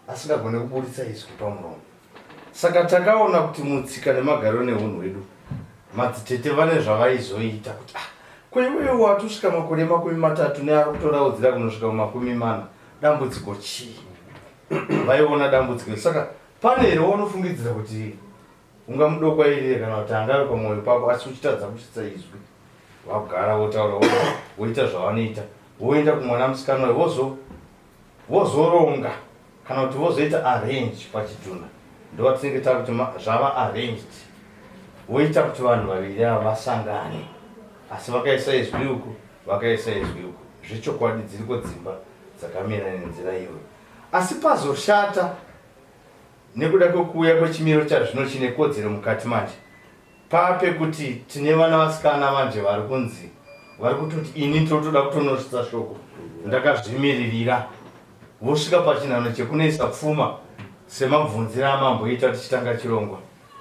asingagone kuburitsa izwi pamuromo. Saka takaona kuti mutsika nemagariro nehunhu hwedu madzitete vane zvavaizoita kuti ah, ko iwewe watosvika makore 30 neari kutoraudzira kunosvika mumakumi mana, dambudziko chii? Vaiona dambudziko. Saka pane here waunofungidzira kuti ungamudokwairire kana kuti angave pamwoyo pako asi uchitadza kusvitsa izwi? Vagara votaura voita zvavanoita, voenda kumwana musikana uyo vozoronga kana kuti vozoita arrange pachitunha, ndovatinenge takuti zvava arranged, voita kuti vanhu vaviri ava vasangane, asi vakaisa izwi uku, vakaisa izwi uku. Zvechokwadi dziriko dzimba dzakamira nenzira iyoyo, asi pazoshata nekuda kwekuuya kwechimiro chazvino chine kodzero mukati manje. Paapekuti tine vana vasikana manje vari kunzi vari kutoti ini totoda kutonosvitsa shoko ndakazvimiririra, vosvika pachinhano chekunoisa pfuma semabvunzira amamboita tichitanga chirongwa.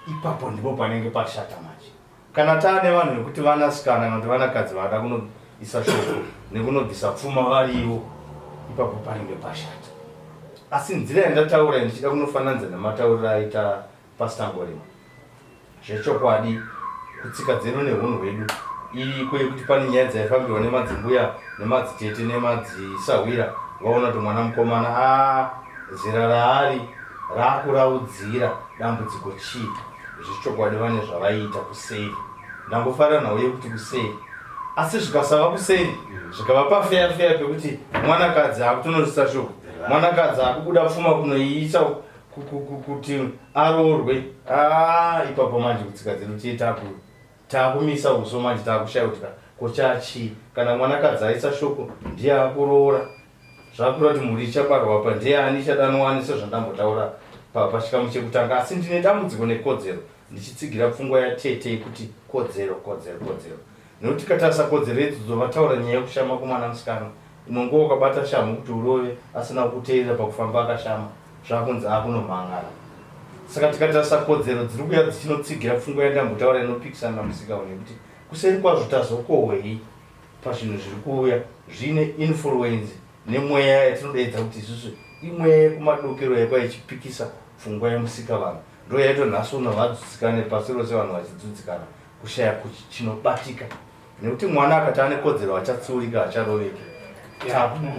Ipapo ndipo panenge pashata manje. Kana taane vanhu vekuti vanasikana kana kuti vanakadzi vada kunoisa shoko nekunobvisa pfuma varivo, ipapo panenge pashata. Asi nzira yandataura ndichida kunofananidza nematauriro aita Pastor Ngorima, zvechokwadi kutsika dzedu nehunhu hwedu iriko yekuti pane nyaya dzaifambirwa nemadzimbuya nemadzitete nemadzisahwira, vaona kuti mwana mukomana a zera raari raakuraudzira dambudziko chii. Zvechokwadi vane zvavaiita kuseri. Ndangofarira nhau yekuti kuseri, asi zvikasava kuseri zvikava pafeya feya pekuti mwanakadzi akutonosvitsa shoko, mwanakadzi akubuda pfuma kunoiisa kuti aroorwe, ipapo manje kutsika dzedu tiye takumisa uso manje, takushaya kuti ko chachii. Kana mwanakadzi aisa shoko ndiye akuroora, zvakureva kuti mhuri ichabarwa apa ndiye ichadanwani sezvandambotaura pachikamu chekutanga. Asi ndine dambudziko nekodzero, ndichitsigira pfungwa yatete yekuti kodzero, kodzero, kodzero, nekuti tikatarisa kodzero idzodzo vataura nyaya yekushama kumwana musikana, imwe nguva ukabata shamhu kuti urove asina kukuteerera pakufamba akashama, zvakunzi akunomhan'ara. Saka tikatarisa kodzero dziri kuuya dzichinotsigira pfungwa yandambotaura inopikisana namusika uno yekuti kuseri kwazvo tazokohwei pazvinhu zviri kuuya zviine influence nemweya yatinodaidza kuti isusu imweya yekumadokero yakwa ichipikisa pfungwa yemusika vanhu. Ndo yaito nhasi uno vadzutsikane pasi rose vanhu vachidzudzikana kushaya kuchi chinobatika nekuti mwana akati ane kodzero achatsiurika acharoveki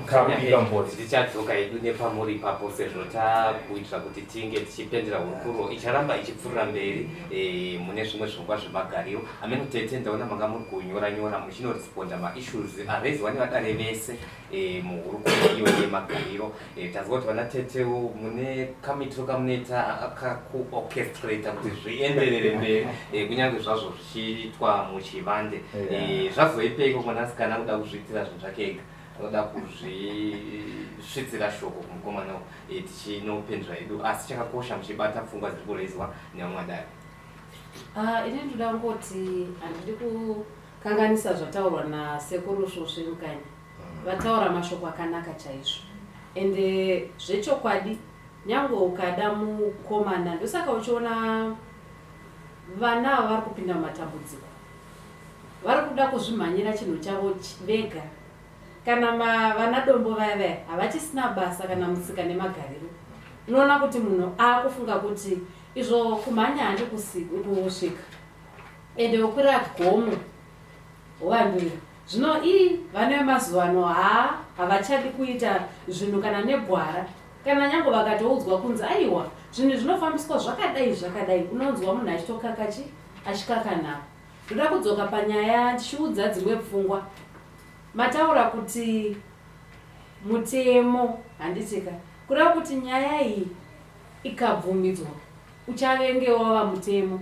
takubika mbodzi. Tichadzoka hedu nepamuri ipapo sezvo takuitira kuti tinge tichipendera hurukuro icharamba ichipfuurira mberi eh, mune zvimwe zvirongwa zvemagariro. Ameno tete ndaona manga muri kunyora nyora muchinoresponda maissues araiziwa nevadare vese e, muhurukuro iyo yemagariro e, tanzwa kuti vana tetewo mune kamitiro kamunoita kakuorchestrata kuti zvienderere mberi e, kunyange zvazvo zvichiitwa muchivande e, zvazoipeiko mwanasikana anoda kuzviitira zvinhu zvake ega anoda kuzvisvitsira shoko kumukomana e, tichinopendera hedu asi chakakosha muchibata pfungwa dziri kureizwa nevamwe vadare. Ah, ini ndoda kungoti handidi kukanganisa zvataurwa nasekuru Svosve Mukanya. Vataura mashoko akanaka chaizvo ende zvechokwadi nyangwe ukada mukomana ndosaka uchiona vana ava vari kupinda mumatambudziko vari kuda kuzvimhanyira chinhu chavo vega kana vana dombo vaya vaya havachisina basa kana mutsika nemagariro unoona kuti munhu akufunga kuti izvo kumhanya handi kusvika ende ukwira gomo wandira Zvino ii vana vemazuvano haa havachadi kuita zvinhu kana negwara kana nyange vakatoudzwa kunzi aiwa zvinhu zvinofambiswa zvakadai zvakadai unonzwa munhu achitokaka chi achikaka nhau. Ndoda kudzoka panyaya ndichiudza dzimwe pfungwa. Mataura kuti mutemo handitika kureva kuti nyaya iyi ikabvumidzwa uchavenge wava mutemo.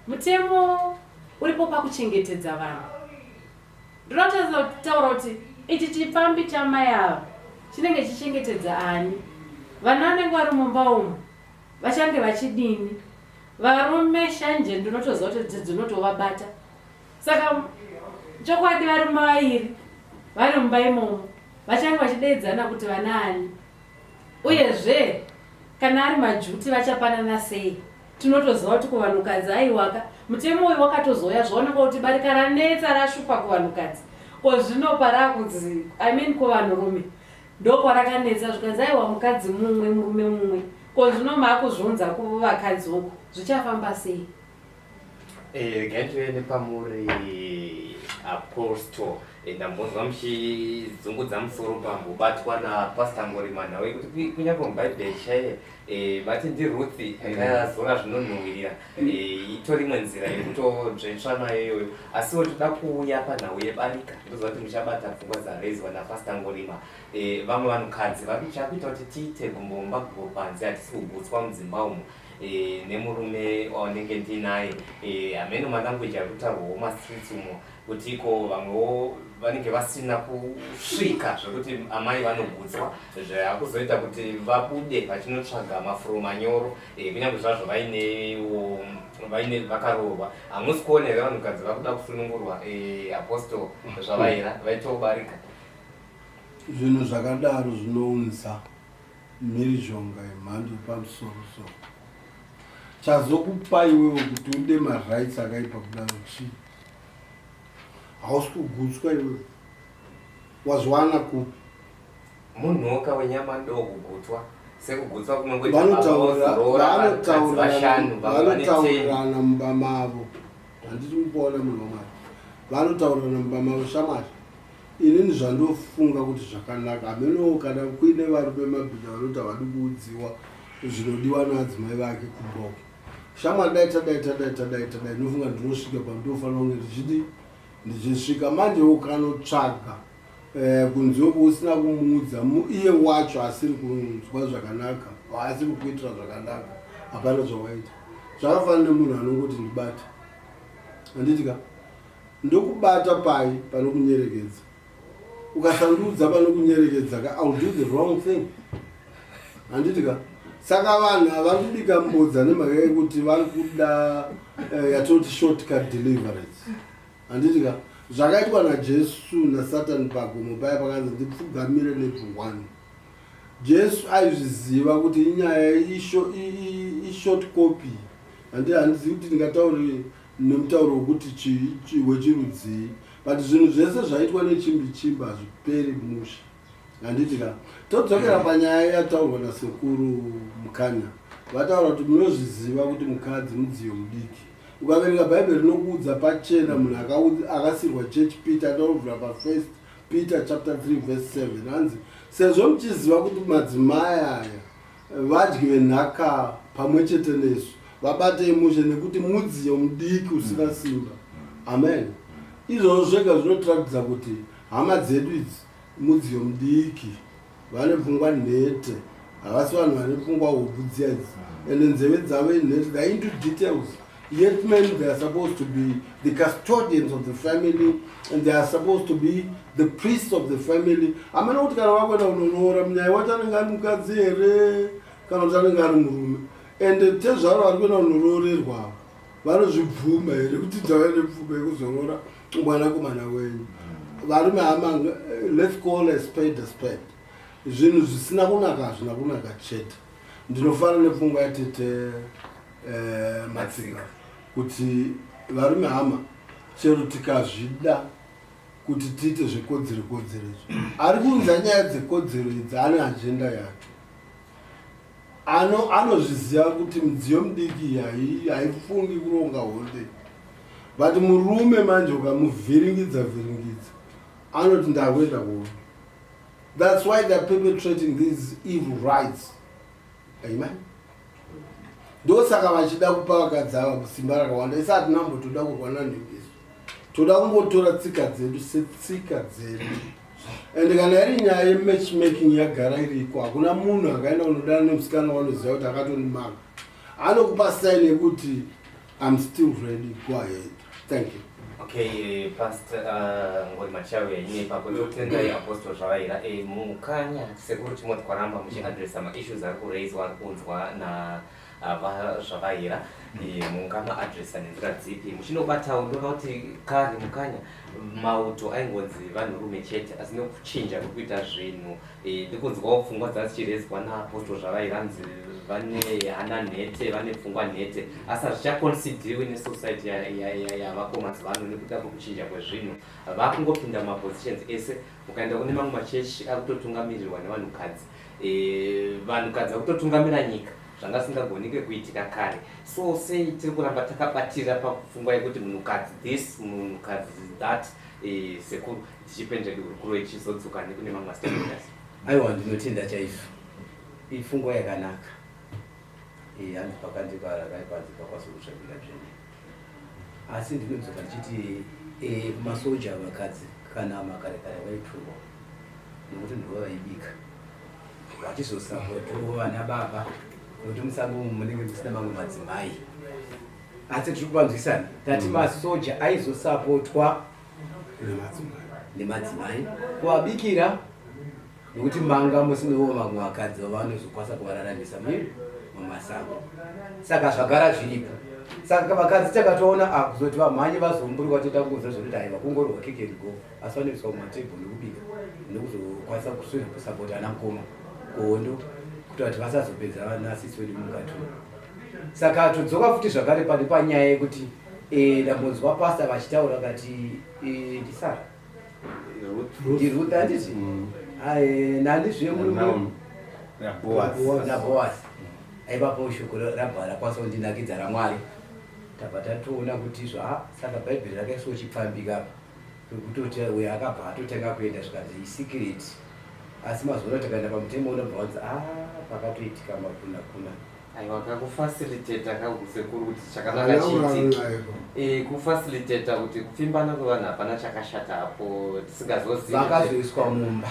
Mutemo uripo pakuchengetedza vanhu. Ndinotaura kutaura kuti ichi chipfambi chamai ava chinenge chichengetedza ani? Vana vanenge vari mumba umu vachange vachidini? Varume shanje ndinotoziva kuti dzinotovabata. Saka chokwadi varume vairi vari mumba imomo vachange vachideedzana kuti vana ani? Uyezve kana ari majuti vachapanana sei? Tinotoziva kuti kuvanhukadzi aiwaka mutemo uyu wakatozouya zvaonekwa kuti barika ranetsa rashupa kuvanhukadzi ko zvino parakunzi I mean kuvanhurume ndokwarakanetsa zvikanzi aiwa mukadzi mumwe murume mumwe ko zvino maakuzviunza kuvakadzi uku zvichafamba sei? Eh, regai tive nepamuri apostle. Eh, ndambonzwa muchidzungudza musoro pambobatwa napastor Ngorima nhau yekuti kunyange mubhaibheri chaiye eh, vati ndiRuth akazora zvinonhuhwirira eh, itori imwe nzira yekutodzvetsva nayo iyoyo asiwo toda kuuya panhau yebarika ndoziva kuti muchabata pfungwa dzarezwa napastor Ngorima eh, vamwe vanhukadzi vari chakuita kuti tiite gumbo mumba gumbo panze hatisi kugutswa mudzimba umu e, nemurume waunenge ndinaye e, hameno malanguage ari kutaurwawo mumastreets umo kuti iko vamwewo vanenge vasina kusvika zvekuti amai vanogutswa zvakuzoita kuti vabude vachinotsvaga mafuro manyoro e, kunyange zvazvo vainewo vaine vakaroorwa hamusi kuona here vanhukadzi vakuda kusunungurwa e, apostle zvavaira vaitobarika zvinhu zvakadaro zvinounza mhirizhonga yemhando yepamusoro soro. Chazokupa iwewe kuti ude marights akaipa kudaro chii? Hausi kugutswa iwewe. Wazwana kupi? Munhuka wenyama ndokugutswa sekugutswa kunongoita Vanotaurirana mumba mavo. Handiti mukuona munhu waMwari. Vanotaurirana mumba mavo shamwari. Inini zvandofunga kuti zvakanaka hamenowo kana kuine varume mabhinya vanoti havadi kuudziwa zvinodiwa naadzimai vake kumba uko. Shamwari dai tadai tadai tadai tadai ndinofunga ndinosvika pandinofanira kunge ndichidi ndichisvika manje ukanotsvaga eh, kunze uko usina kumuudza iye wacho asiri kunzwa zvakanaka asiri kukuitira zvakanaka hapana zvawaita zvakafanana nemunhu anongoti ndibate handiti ka Ndokubata pai panokunyerekedza. Ukasandiudza panokunyerekedza ka I'll do the wrong thing. Handiti ka? Saka vanhu ava vari kubika mbodza nemhaka yekuti vari kuda eh, yatinoti shortcut deliverance. Handiti ka? Zvakaitwa naJesu naSatani pagomo paya pakanzi ndipfugamire nebvu one. Jesu aizviziva kuti inyaya ishort copy. Handi handizivi kuti ndingataure nemutauro wekuti chii wechirudzii but zvinhu zvese zvaitwa nechimbi chimbi hazviperi mushe. Handiti ka? Todzokera panyaya yataurwa nasekuru Mukanya. Vataura kuti munozviziva kuti mukadzi mudziyo mudiki. Ukaverenga Bhaibheri rinokuudza pachena munhu akasirwa church Peter ataurwa pafirst Peter chapter 3 verse 7 hanzi sezvo muchiziva kuti madzimai aya vadyi venhaka pamwe chete nesu vabatei mushe nekuti mudziyo mudiki usina simba. Amen. Izvozvo zvega zvinotiratidza kuti hama dzedu idzi mudziyo mudiki vane pfungwa nhete havasi vanhu vane pfungwa hobvu dziya idzi and nzeve dzavo inhete they are into details yet men they are supposed to be the custodians of the family and they are supposed to be the priests of the family hamana kuti kana vakuenda kunoroora munyai wacho anenge ari mukadzi here kana kuti anenge ari murume and tezvaro vari kuenda kunoroorerwa vanozvibvuma here kuti ndava nepfuma yekuzoroora mwanakomana wenyu varume hama let's call a spade a spade zvinhu zvisina kunaka hazvina kunaka chete ndinofara nepfungwa yatete eh, matsika kuti varume hama chero tikazvida kuti tiite zvekodzero kodzero izvo ari kuunza nyaya dzekodzero idzi ane agenda yake Ano anozviziva kuti midziyo midiki iyi haifungi kuronga hondo but murume manje ukamuvhiringidza vhiringidza anoti ndakuenda kuhondo. That's why they're perpetrating these evil rights. Amen. Ndosaka vachida kupa vakadzi ava simba rakawanda. Isi hatina kumbotoda kurwa nanhingi isu. Toda kungotora tsika dzedu setsika dzedu. And kana iri nyaya yematch making yagara iriko, hakuna munhu akaenda kunodana nemusikana wanoziva kuti akatondimaka. Anokupa sign yekuti I'm still ready, go ahead. Thank you. Okay, Pastor Ngoni Machawe ine ipapo tokutendai Apostle Zvavaira. Eh, mukanya sekuru Timothy Kwaramba muchiadressa maissues ari kuraiswa ari kuunzwa na VaZvavaira. Eh, mungamaadressa nenzira dzipi? Muchinobatawo ndoona kuti kare mukanya mauto aingonzi vanhurume chete asi nekuchinja kuri kuita zvinhu eh, ndikunzwawo pfungwa dzadzichirezwa naApostle Zvavaira hanzi vane hana nhete vane pfungwa nhete asi hazvichaconsideriwi nesociety yavako mazuva ano nekuda kwekuchinja kwezvinhu vakungopinda mumapositions ese ukaenda kune mamwe machechi ari kutotungamirirwa nevanhukadzi eh, vanhukadzi vari kutotungamira nyika zvanga singagonike kuitika kare so sei tiri kuramba takabatira papfungwa yekuti munhukadzi this munhukadzi that eh, sekuru tichipenjedi hurukuro ichizodzoka nekune mamwe mastakeholders. Aiwa ndinotenda chaizvo ipfungwa yakanaka eh, hanzi pakandika rakaipa hanzi pakwasokutsvakira dzvene asi ndinodzoka ndichiti eh, kumasoja vakadzi kana makare kare vaiturwa nekuti ndivo vaibika vachizosapotiwo vana baba nekuti musango umu munenge musina mamwe madzimai asi tiri kuvanzwisana tati masoja aizosapotwa nemadzimai kuvabikira nekuti manga musinawo vamwe vakadzi vavanozokwanisa kuvararamisa mumasango saka zvagara zviripo saka vakadzi takatoona ah, kuzoti vamhanye vazomburwa toita kungoziva zvekuti aiwa kungorwa kick and go asi vanoiswa mumatebho nekubika nekuzokwanisa kusapota ana mukoma kuhondo kuita kuti vasazopedza vana sisi vedu mukati saka todzoka futi zvakare pane panyaya yekuti eh, ndambonzwa pasta vachitaura vakati eh, ndisara ndiruth handiti mm. eh, nani zve murume naboas aivapo shoko rabva rakwanisa kundinakidza ramwari tabva tatoona kuti izvo ah, saka bhaibheri rakaiswa chipfambika apa pekutoti uyo akabva atotanga kuenda zvikanzi isikireti asi mazuva ano takaenda pamutemo unobva wanzi a ah, pakatoitika makuna kuna Aiwa kakufacilitata kakusekuru kuti chakanaka chiitike. Eh, kufacilitata kuti kupfimbana kwevanhu hapana chakashata apo tisingazozivi. Vakazoiswa mumba.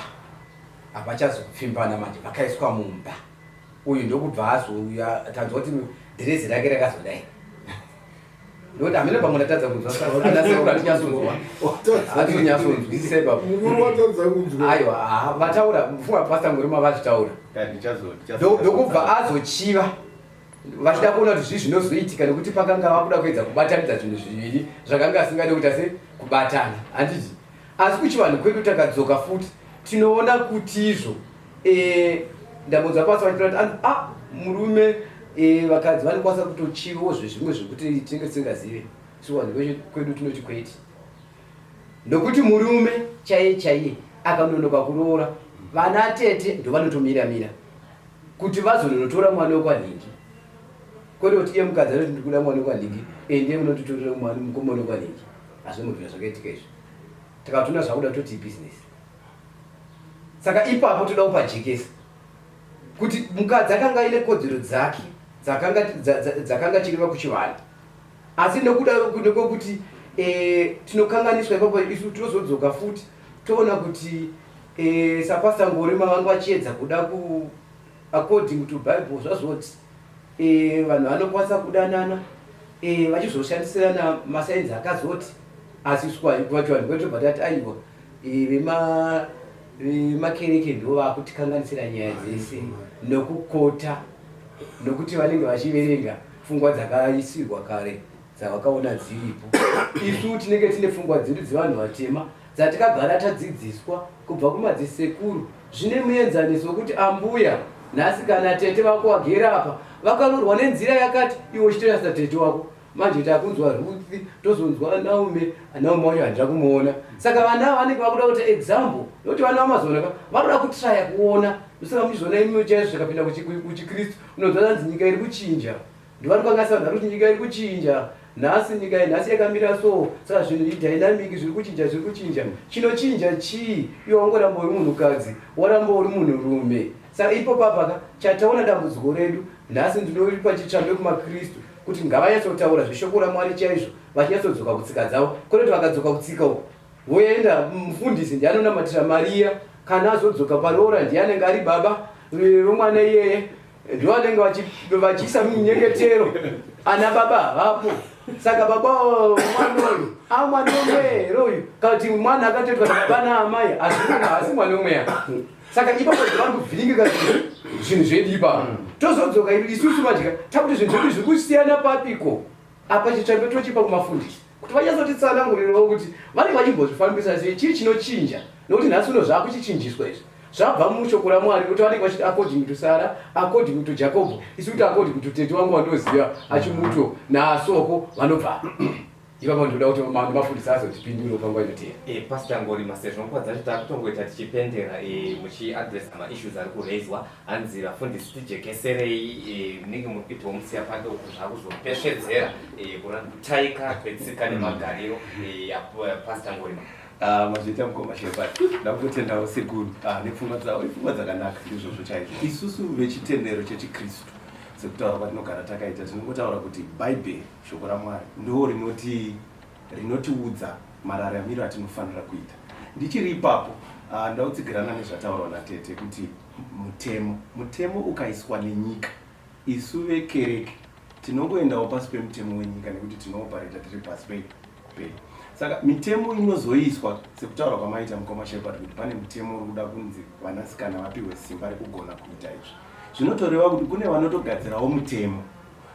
Hapachazi kupfimbana manje vakaiswa mumba. Uyu ndokubva azouya tanzwa kuti dhirezi rake rakazodai. Ndokuti hameno pamwe ndatadza kunzwa saka atinyasonzwa. Atinyasonzwisisa ipapo. Mukuru watadza kunzwa. Aiwa, ah, vataura mfunga pastor Ngorima vazvitaura. Ndokubva azochiva vachida kuona kuti zvii zvinozoitika nekuti pakanga vakuda kuedza kubatanidza zvinhu zviviri zvakanga asingade kuita se kubatana handiti asi kuchivanhu kwedu takadzoka futi tinoona kuti izvo e, ndambonzwa pasi vachitaura kuti a ah, murume e, vakadzi vanokwanisa kutochivawo zvezvimwe zvekuti tinenge tisingazive so vanhu kwedu tinoti kwete nokuti murume chaiye chaiye akanonoka kuroora. Vana tete ndovanotomira mira kuti vazononotora mwana wekwanhingi, kwete kuti iye mukadzi anoti ndikuda mwana wekwanhingi, ende munotitorera mwana mukomana wekwanhingi. Hazvimbobvira zvakaitika izvi. Tikatoona zvakuda toti ibhizinesi. Saka ipapo toda kupajekesa kuti mukadzi akanga aine kodzero dzake dzakanga dzakanga chireva kuchivanhu, asi nekuda kwekuti e, tinokanganiswa ipapo, isu tinozodzoka futi toona kuti e, sapasta Ngorima vanga vachiedza kuda ku according to Bible zvazoti e, vanhu vanokwanisa kudanana e, vachizoshandisirana masainzi akazoti, asi isu vachivanhu kwedu tobva tati aiwa, e, vemakereke ndo vakutikanganisira nyaya dzese nokukota, nokuti vanenge vachiverenga pfungwa dzakaisirwa kare dzavakaona dziripo. Isu tinenge tine pfungwa dzedu dzevanhu vatema dzatikagara tadzidziswa kubva kumadzisekuru, zvine muenzaniso wekuti ambuya nhasi kana tete vako wagere apa vakaroorwa nenzira yakati, iwe uchitoyasa tete wako. Manje takunzwa Ruth, tozonzwa Naume, Naume wacho handina kumuona. Saka vana ava vanenge vakuda kuita example, nokuti vana vamazuva ano vanoda kutraya kuona. Ndosaka muchizoona imi chaizvo zvakapinda kuchiKristu, unonzwa zanzi nyika iri kuchinja. Ndovanokanganisa vanhu vari kuti nyika iri kuchinja nhasi, nyika yenhasi yakamira so, saka zvinhu idynamic, zviri kuchinja, zviri kuchinja. Chinochinja chii? Iwe wangoramba uri munhukadzi, waramba uri munhurume. Saka ipo papaka chataona dambudziko redu nhasi, ndinoripa chitsvambe kumaKristu kuti ngavanyatsotaura zveshoko raMwari chaizvo, vachinyatsodzoka kutsika dzavo, kwete kuti vakadzoka kutsika uko voenda mufundisi ndiye anonamatira Mariya, kana azodzoka paroora ndiye anenge ari baba vemwana iyeye, ndivo vanenge vachiisa minyengetero, ana baba havapo. Saka baba mwana uyu a mwana umwe here uyu, kana kuti mwana akatoitwa nababa naamai? Asi mwana umwe ya. Saka ipapo vari kuvhiringika zvinhu zvedu ipapo. Tozodzoka isusu madya takuti zvinhu zvedu zviri kusiyana papiko apa? Chitsvambe tochipa kumafundisi kuti vanyatsotitsanangurirawo kuti vanenge vachimbozvifambisa sei, chii chinochinja, nokuti nhasi uno zvakuchichinjiswa izvi zvabva mushoko raMwari, kuti vanenge vachiti according to Sarah, according to Jacob, isu kuti according to tete wangu wandoziva achimuto naasoko vanobva ipapo. Ndinoda kuti mafundisi azotipindure panguva inoteera. Pastor Ngorima, sezvo nguva dzacho takutongoita tichipendera, muchiadresa maissues ari kuraiswa, hanzi vafundisi tijekeserei, munenge muri kuitawo musiya padoko zvakuzopesvedzera kutaika kwetsika nemagariro. Pastor Ngorima. Ah, mazviita mukoma Shepard, ndakutotendawo sekuru nepfungwa dzavo, ipfungwa dzakanaka. Ndizvozvo chaizvo. Isusu vechitendero chechiKristu, sekutaura kwatinogara takaita, tinongotaura kuti Bhaibheri, shoko raMwari, ndo rinoti rinotiudza mararamiro atinofanira kuita. Ndichiri ipapo, ndautsigirana nezvataurwa natete kuti mutemo ukaiswa nenyika, isu vekereke tinongoendawo pasi pemutemo wenyika, nekuti tinoopareta tiri pasi pei saka mitemo inozoiswa sekutaura kwamaita mukoma Shepard kuti pane mutemo uri kuda kunzi vanasikana vapiwe simba rekugona kuita izvi, zvinotoreva kuti kune vanotogadzirawo mutemo,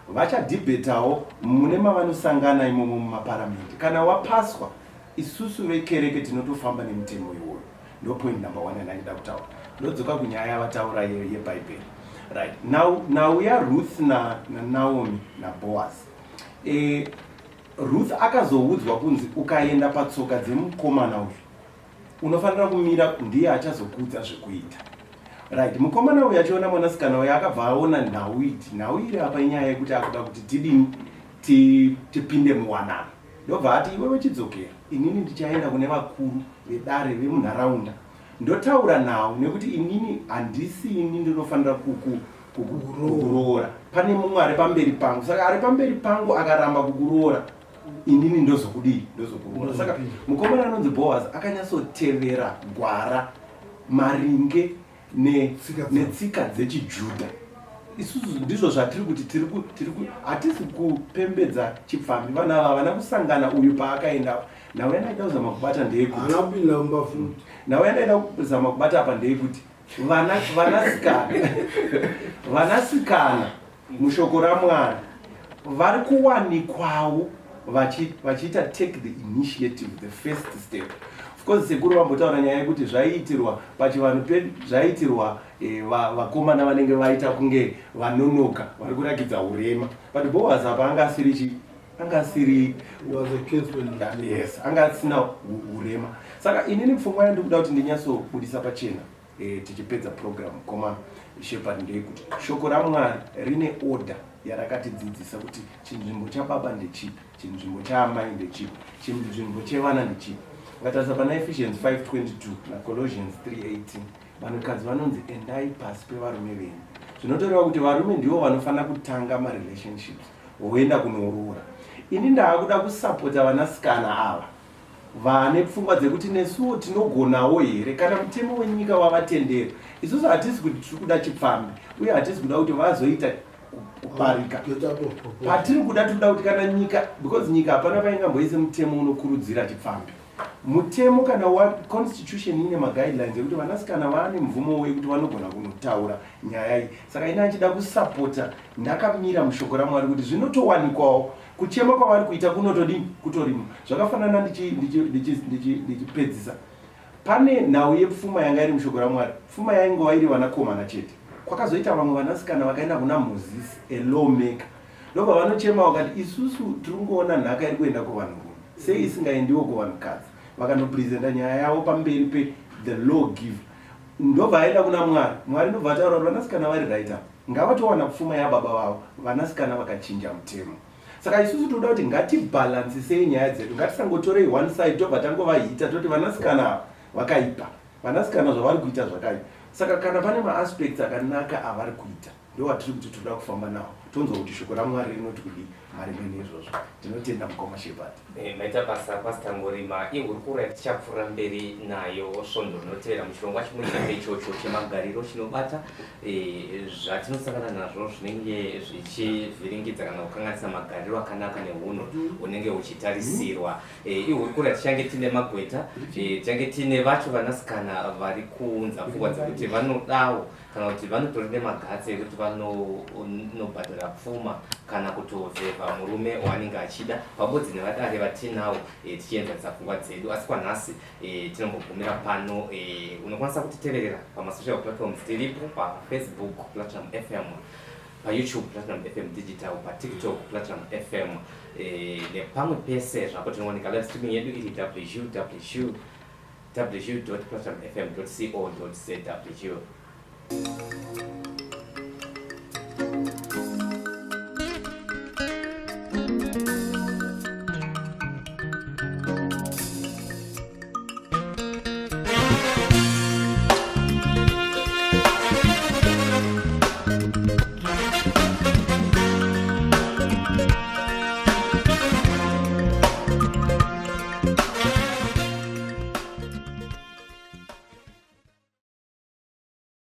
vachadhibhetawo mune mavanosangana imomo mumaparamende. Kana wapaswa, isusu vekereke tinotofamba nemutemo iwoyo. Ndo point number one yandangida kutaura. Ndodzoka kunyaya yavataura yeBhaibheri. Right now, nhau yaRuth naNaomi naBoaz, Ruth akazoudzwa kunzi ukaenda patsoka dzemukomana uyu unofanira kumira, ndiye achazokuudza zvekuita. Right, mukomana uyu achiona mwanasikana uyu akabva aona nhau iti nhau iri apa inyaya yekuti akuda kuti tidini, tipinde muwanano. Ndobva ati, iwewe chidzokera, inini ndichaenda kune vakuru vedare vemunharaunda ndotaura nawo, nekuti inini handisi ini ndinofanira kukuroora, pane mumwe ari pamberi pangu. Saka ari pamberi pangu akaramba kukuroora, inini ndozokudii? Ndozokuroora. Saka mukomana anonzi Boaz akanyatsotevera gwara maringe netsika dzechijudha. Isusu ndizvo zvatiri kuti hatisi kupembedza chipfambi. Vanhu ava havana kusangana. Uyu paakaenda, nhau yandaida kuzama kubata ndeyekuti Haana kupinda mumba futi. Nhau yandaida kuzama kubata apa ndeyekuti vanasikana mushoko raMwari vari kuwanikwawo vachiita take the initiative, the first step. Of course sekuru vambotaura nyaya yekuti zvaiitirwa pachivanhu pedu, zvaiitirwa vakomana vanenge vaita kunge vanonoka, vari kurakidza urema. But Boaz apa anga asiri chi anga asiri He was a kinsman. Yes, anga asina urema. Saka inini pfungwa yandikuda kuti ndinyatsobudisa pachena. e, tichipedza program mukoma Shepard ndeyekuti shoko raMwari rine order yarakatidzidzisa kuti chinzvimbo chababa ndechipi, chinzvimbo chaamai ndechipi, chinzvimbo chevana ndechipi. Ukatarisa pana Ephesians 5:22 naColossians 3:18 vanhukadzi vanonzi endai pasi pevarume venyu. Zvinotoreva kuti varume ndivo vanofanira kutanga marelationships voenda kunoroora. Ini ndaakuda kusapota vanasikana ava vane pfungwa dzekuti nesuwo tinogonawo here kana mutemo wenyika wavatendera. Isusu hatisi kuti tiri kuda chipfambi uye hatisi kuda kuti vazoita kuparika. Patiri kuda tiri kuda kuti kana nyika, because nyika hapana paingamboise mutemo unokurudzira chipfambi. Mutemo kana wa constitution ine maguidelines ekuti vanasikana vaane mvumo wekuti vanogona kunotaura nyaya iyi. Saka ini achida kusapota ndakamira mushoko raMwari kuti zvinotowanikwawo kuchema kwavari kuita kunotodini kutorimo. Zvakafanana ndichipedzisa pane nhau yepfuma yanga iri mushoko raMwari. Pfuma yaingova iri vanakomana chete. Kwakazoita vamwe vanasikana vakaenda kuna Mozisi, a lawmaker, ndobva vanochema vakati isusu tiri kungoona nhaka iri kuenda kuvanhurume, sei isingaendiwo kuvanhukadzi? Vakanopresenta nyaya yavo pamberi pe the law giver, ndobva aenda kuna Mwari. Mwari ndobva ataura kuti vanasikana vari right apa, ngavatowana pfuma yababa vavo. Vanasikana vakachinja mutemo. Saka isusu tinoda kuti ngatibhalansisei nyaya dzedu, ngatisangotorei one side tobva tangovahita toti vanasikana ava vakaipa, vanasikana zvavari kuita zvakaipa. Saka kana pane maaspects akanaka avari kuita ndowatiri kuti tinoda kufamba nawo, tonzwa kuti shoko raMwari rinoti kudii maringe neizvozvo. Tinotenda mukoma Shepard. Maita basa Pastor Ngorima. Ihurukuro yatichapfuurira mberi nayo svondo rinotevera muchirongwa chimwe chete ichocho chemagariro chinobata zvatinosangana nazvo zvinenge zvichivhiringidza kana kukanganisa magariro akanaka nehunhu hunenge huchitarisirwa. Ihurukuro yatichange tiine magweta, tichange tiine vacho vanasikana vari kuunza pfungwa dzekuti vanodawo kana kuti vanotori nemagatsi ekuti vanonobhadhara pfuma kana kutovhevha murume waanenge achida, pabodzi nevadare vatinawo tichienzanisa pfungwa dzedu. Asi kwanhasi tinombogumira pano. Unokwanisa kutiteverera pamasocial platforms, tiripo paFacebook Platinum FM, paYouTube Platinum FM Digital, paTikTok Platinum FM, nepamwe pese zvapo tinowanika. Live streaming yedu iri www www.platinumfm.co.zw.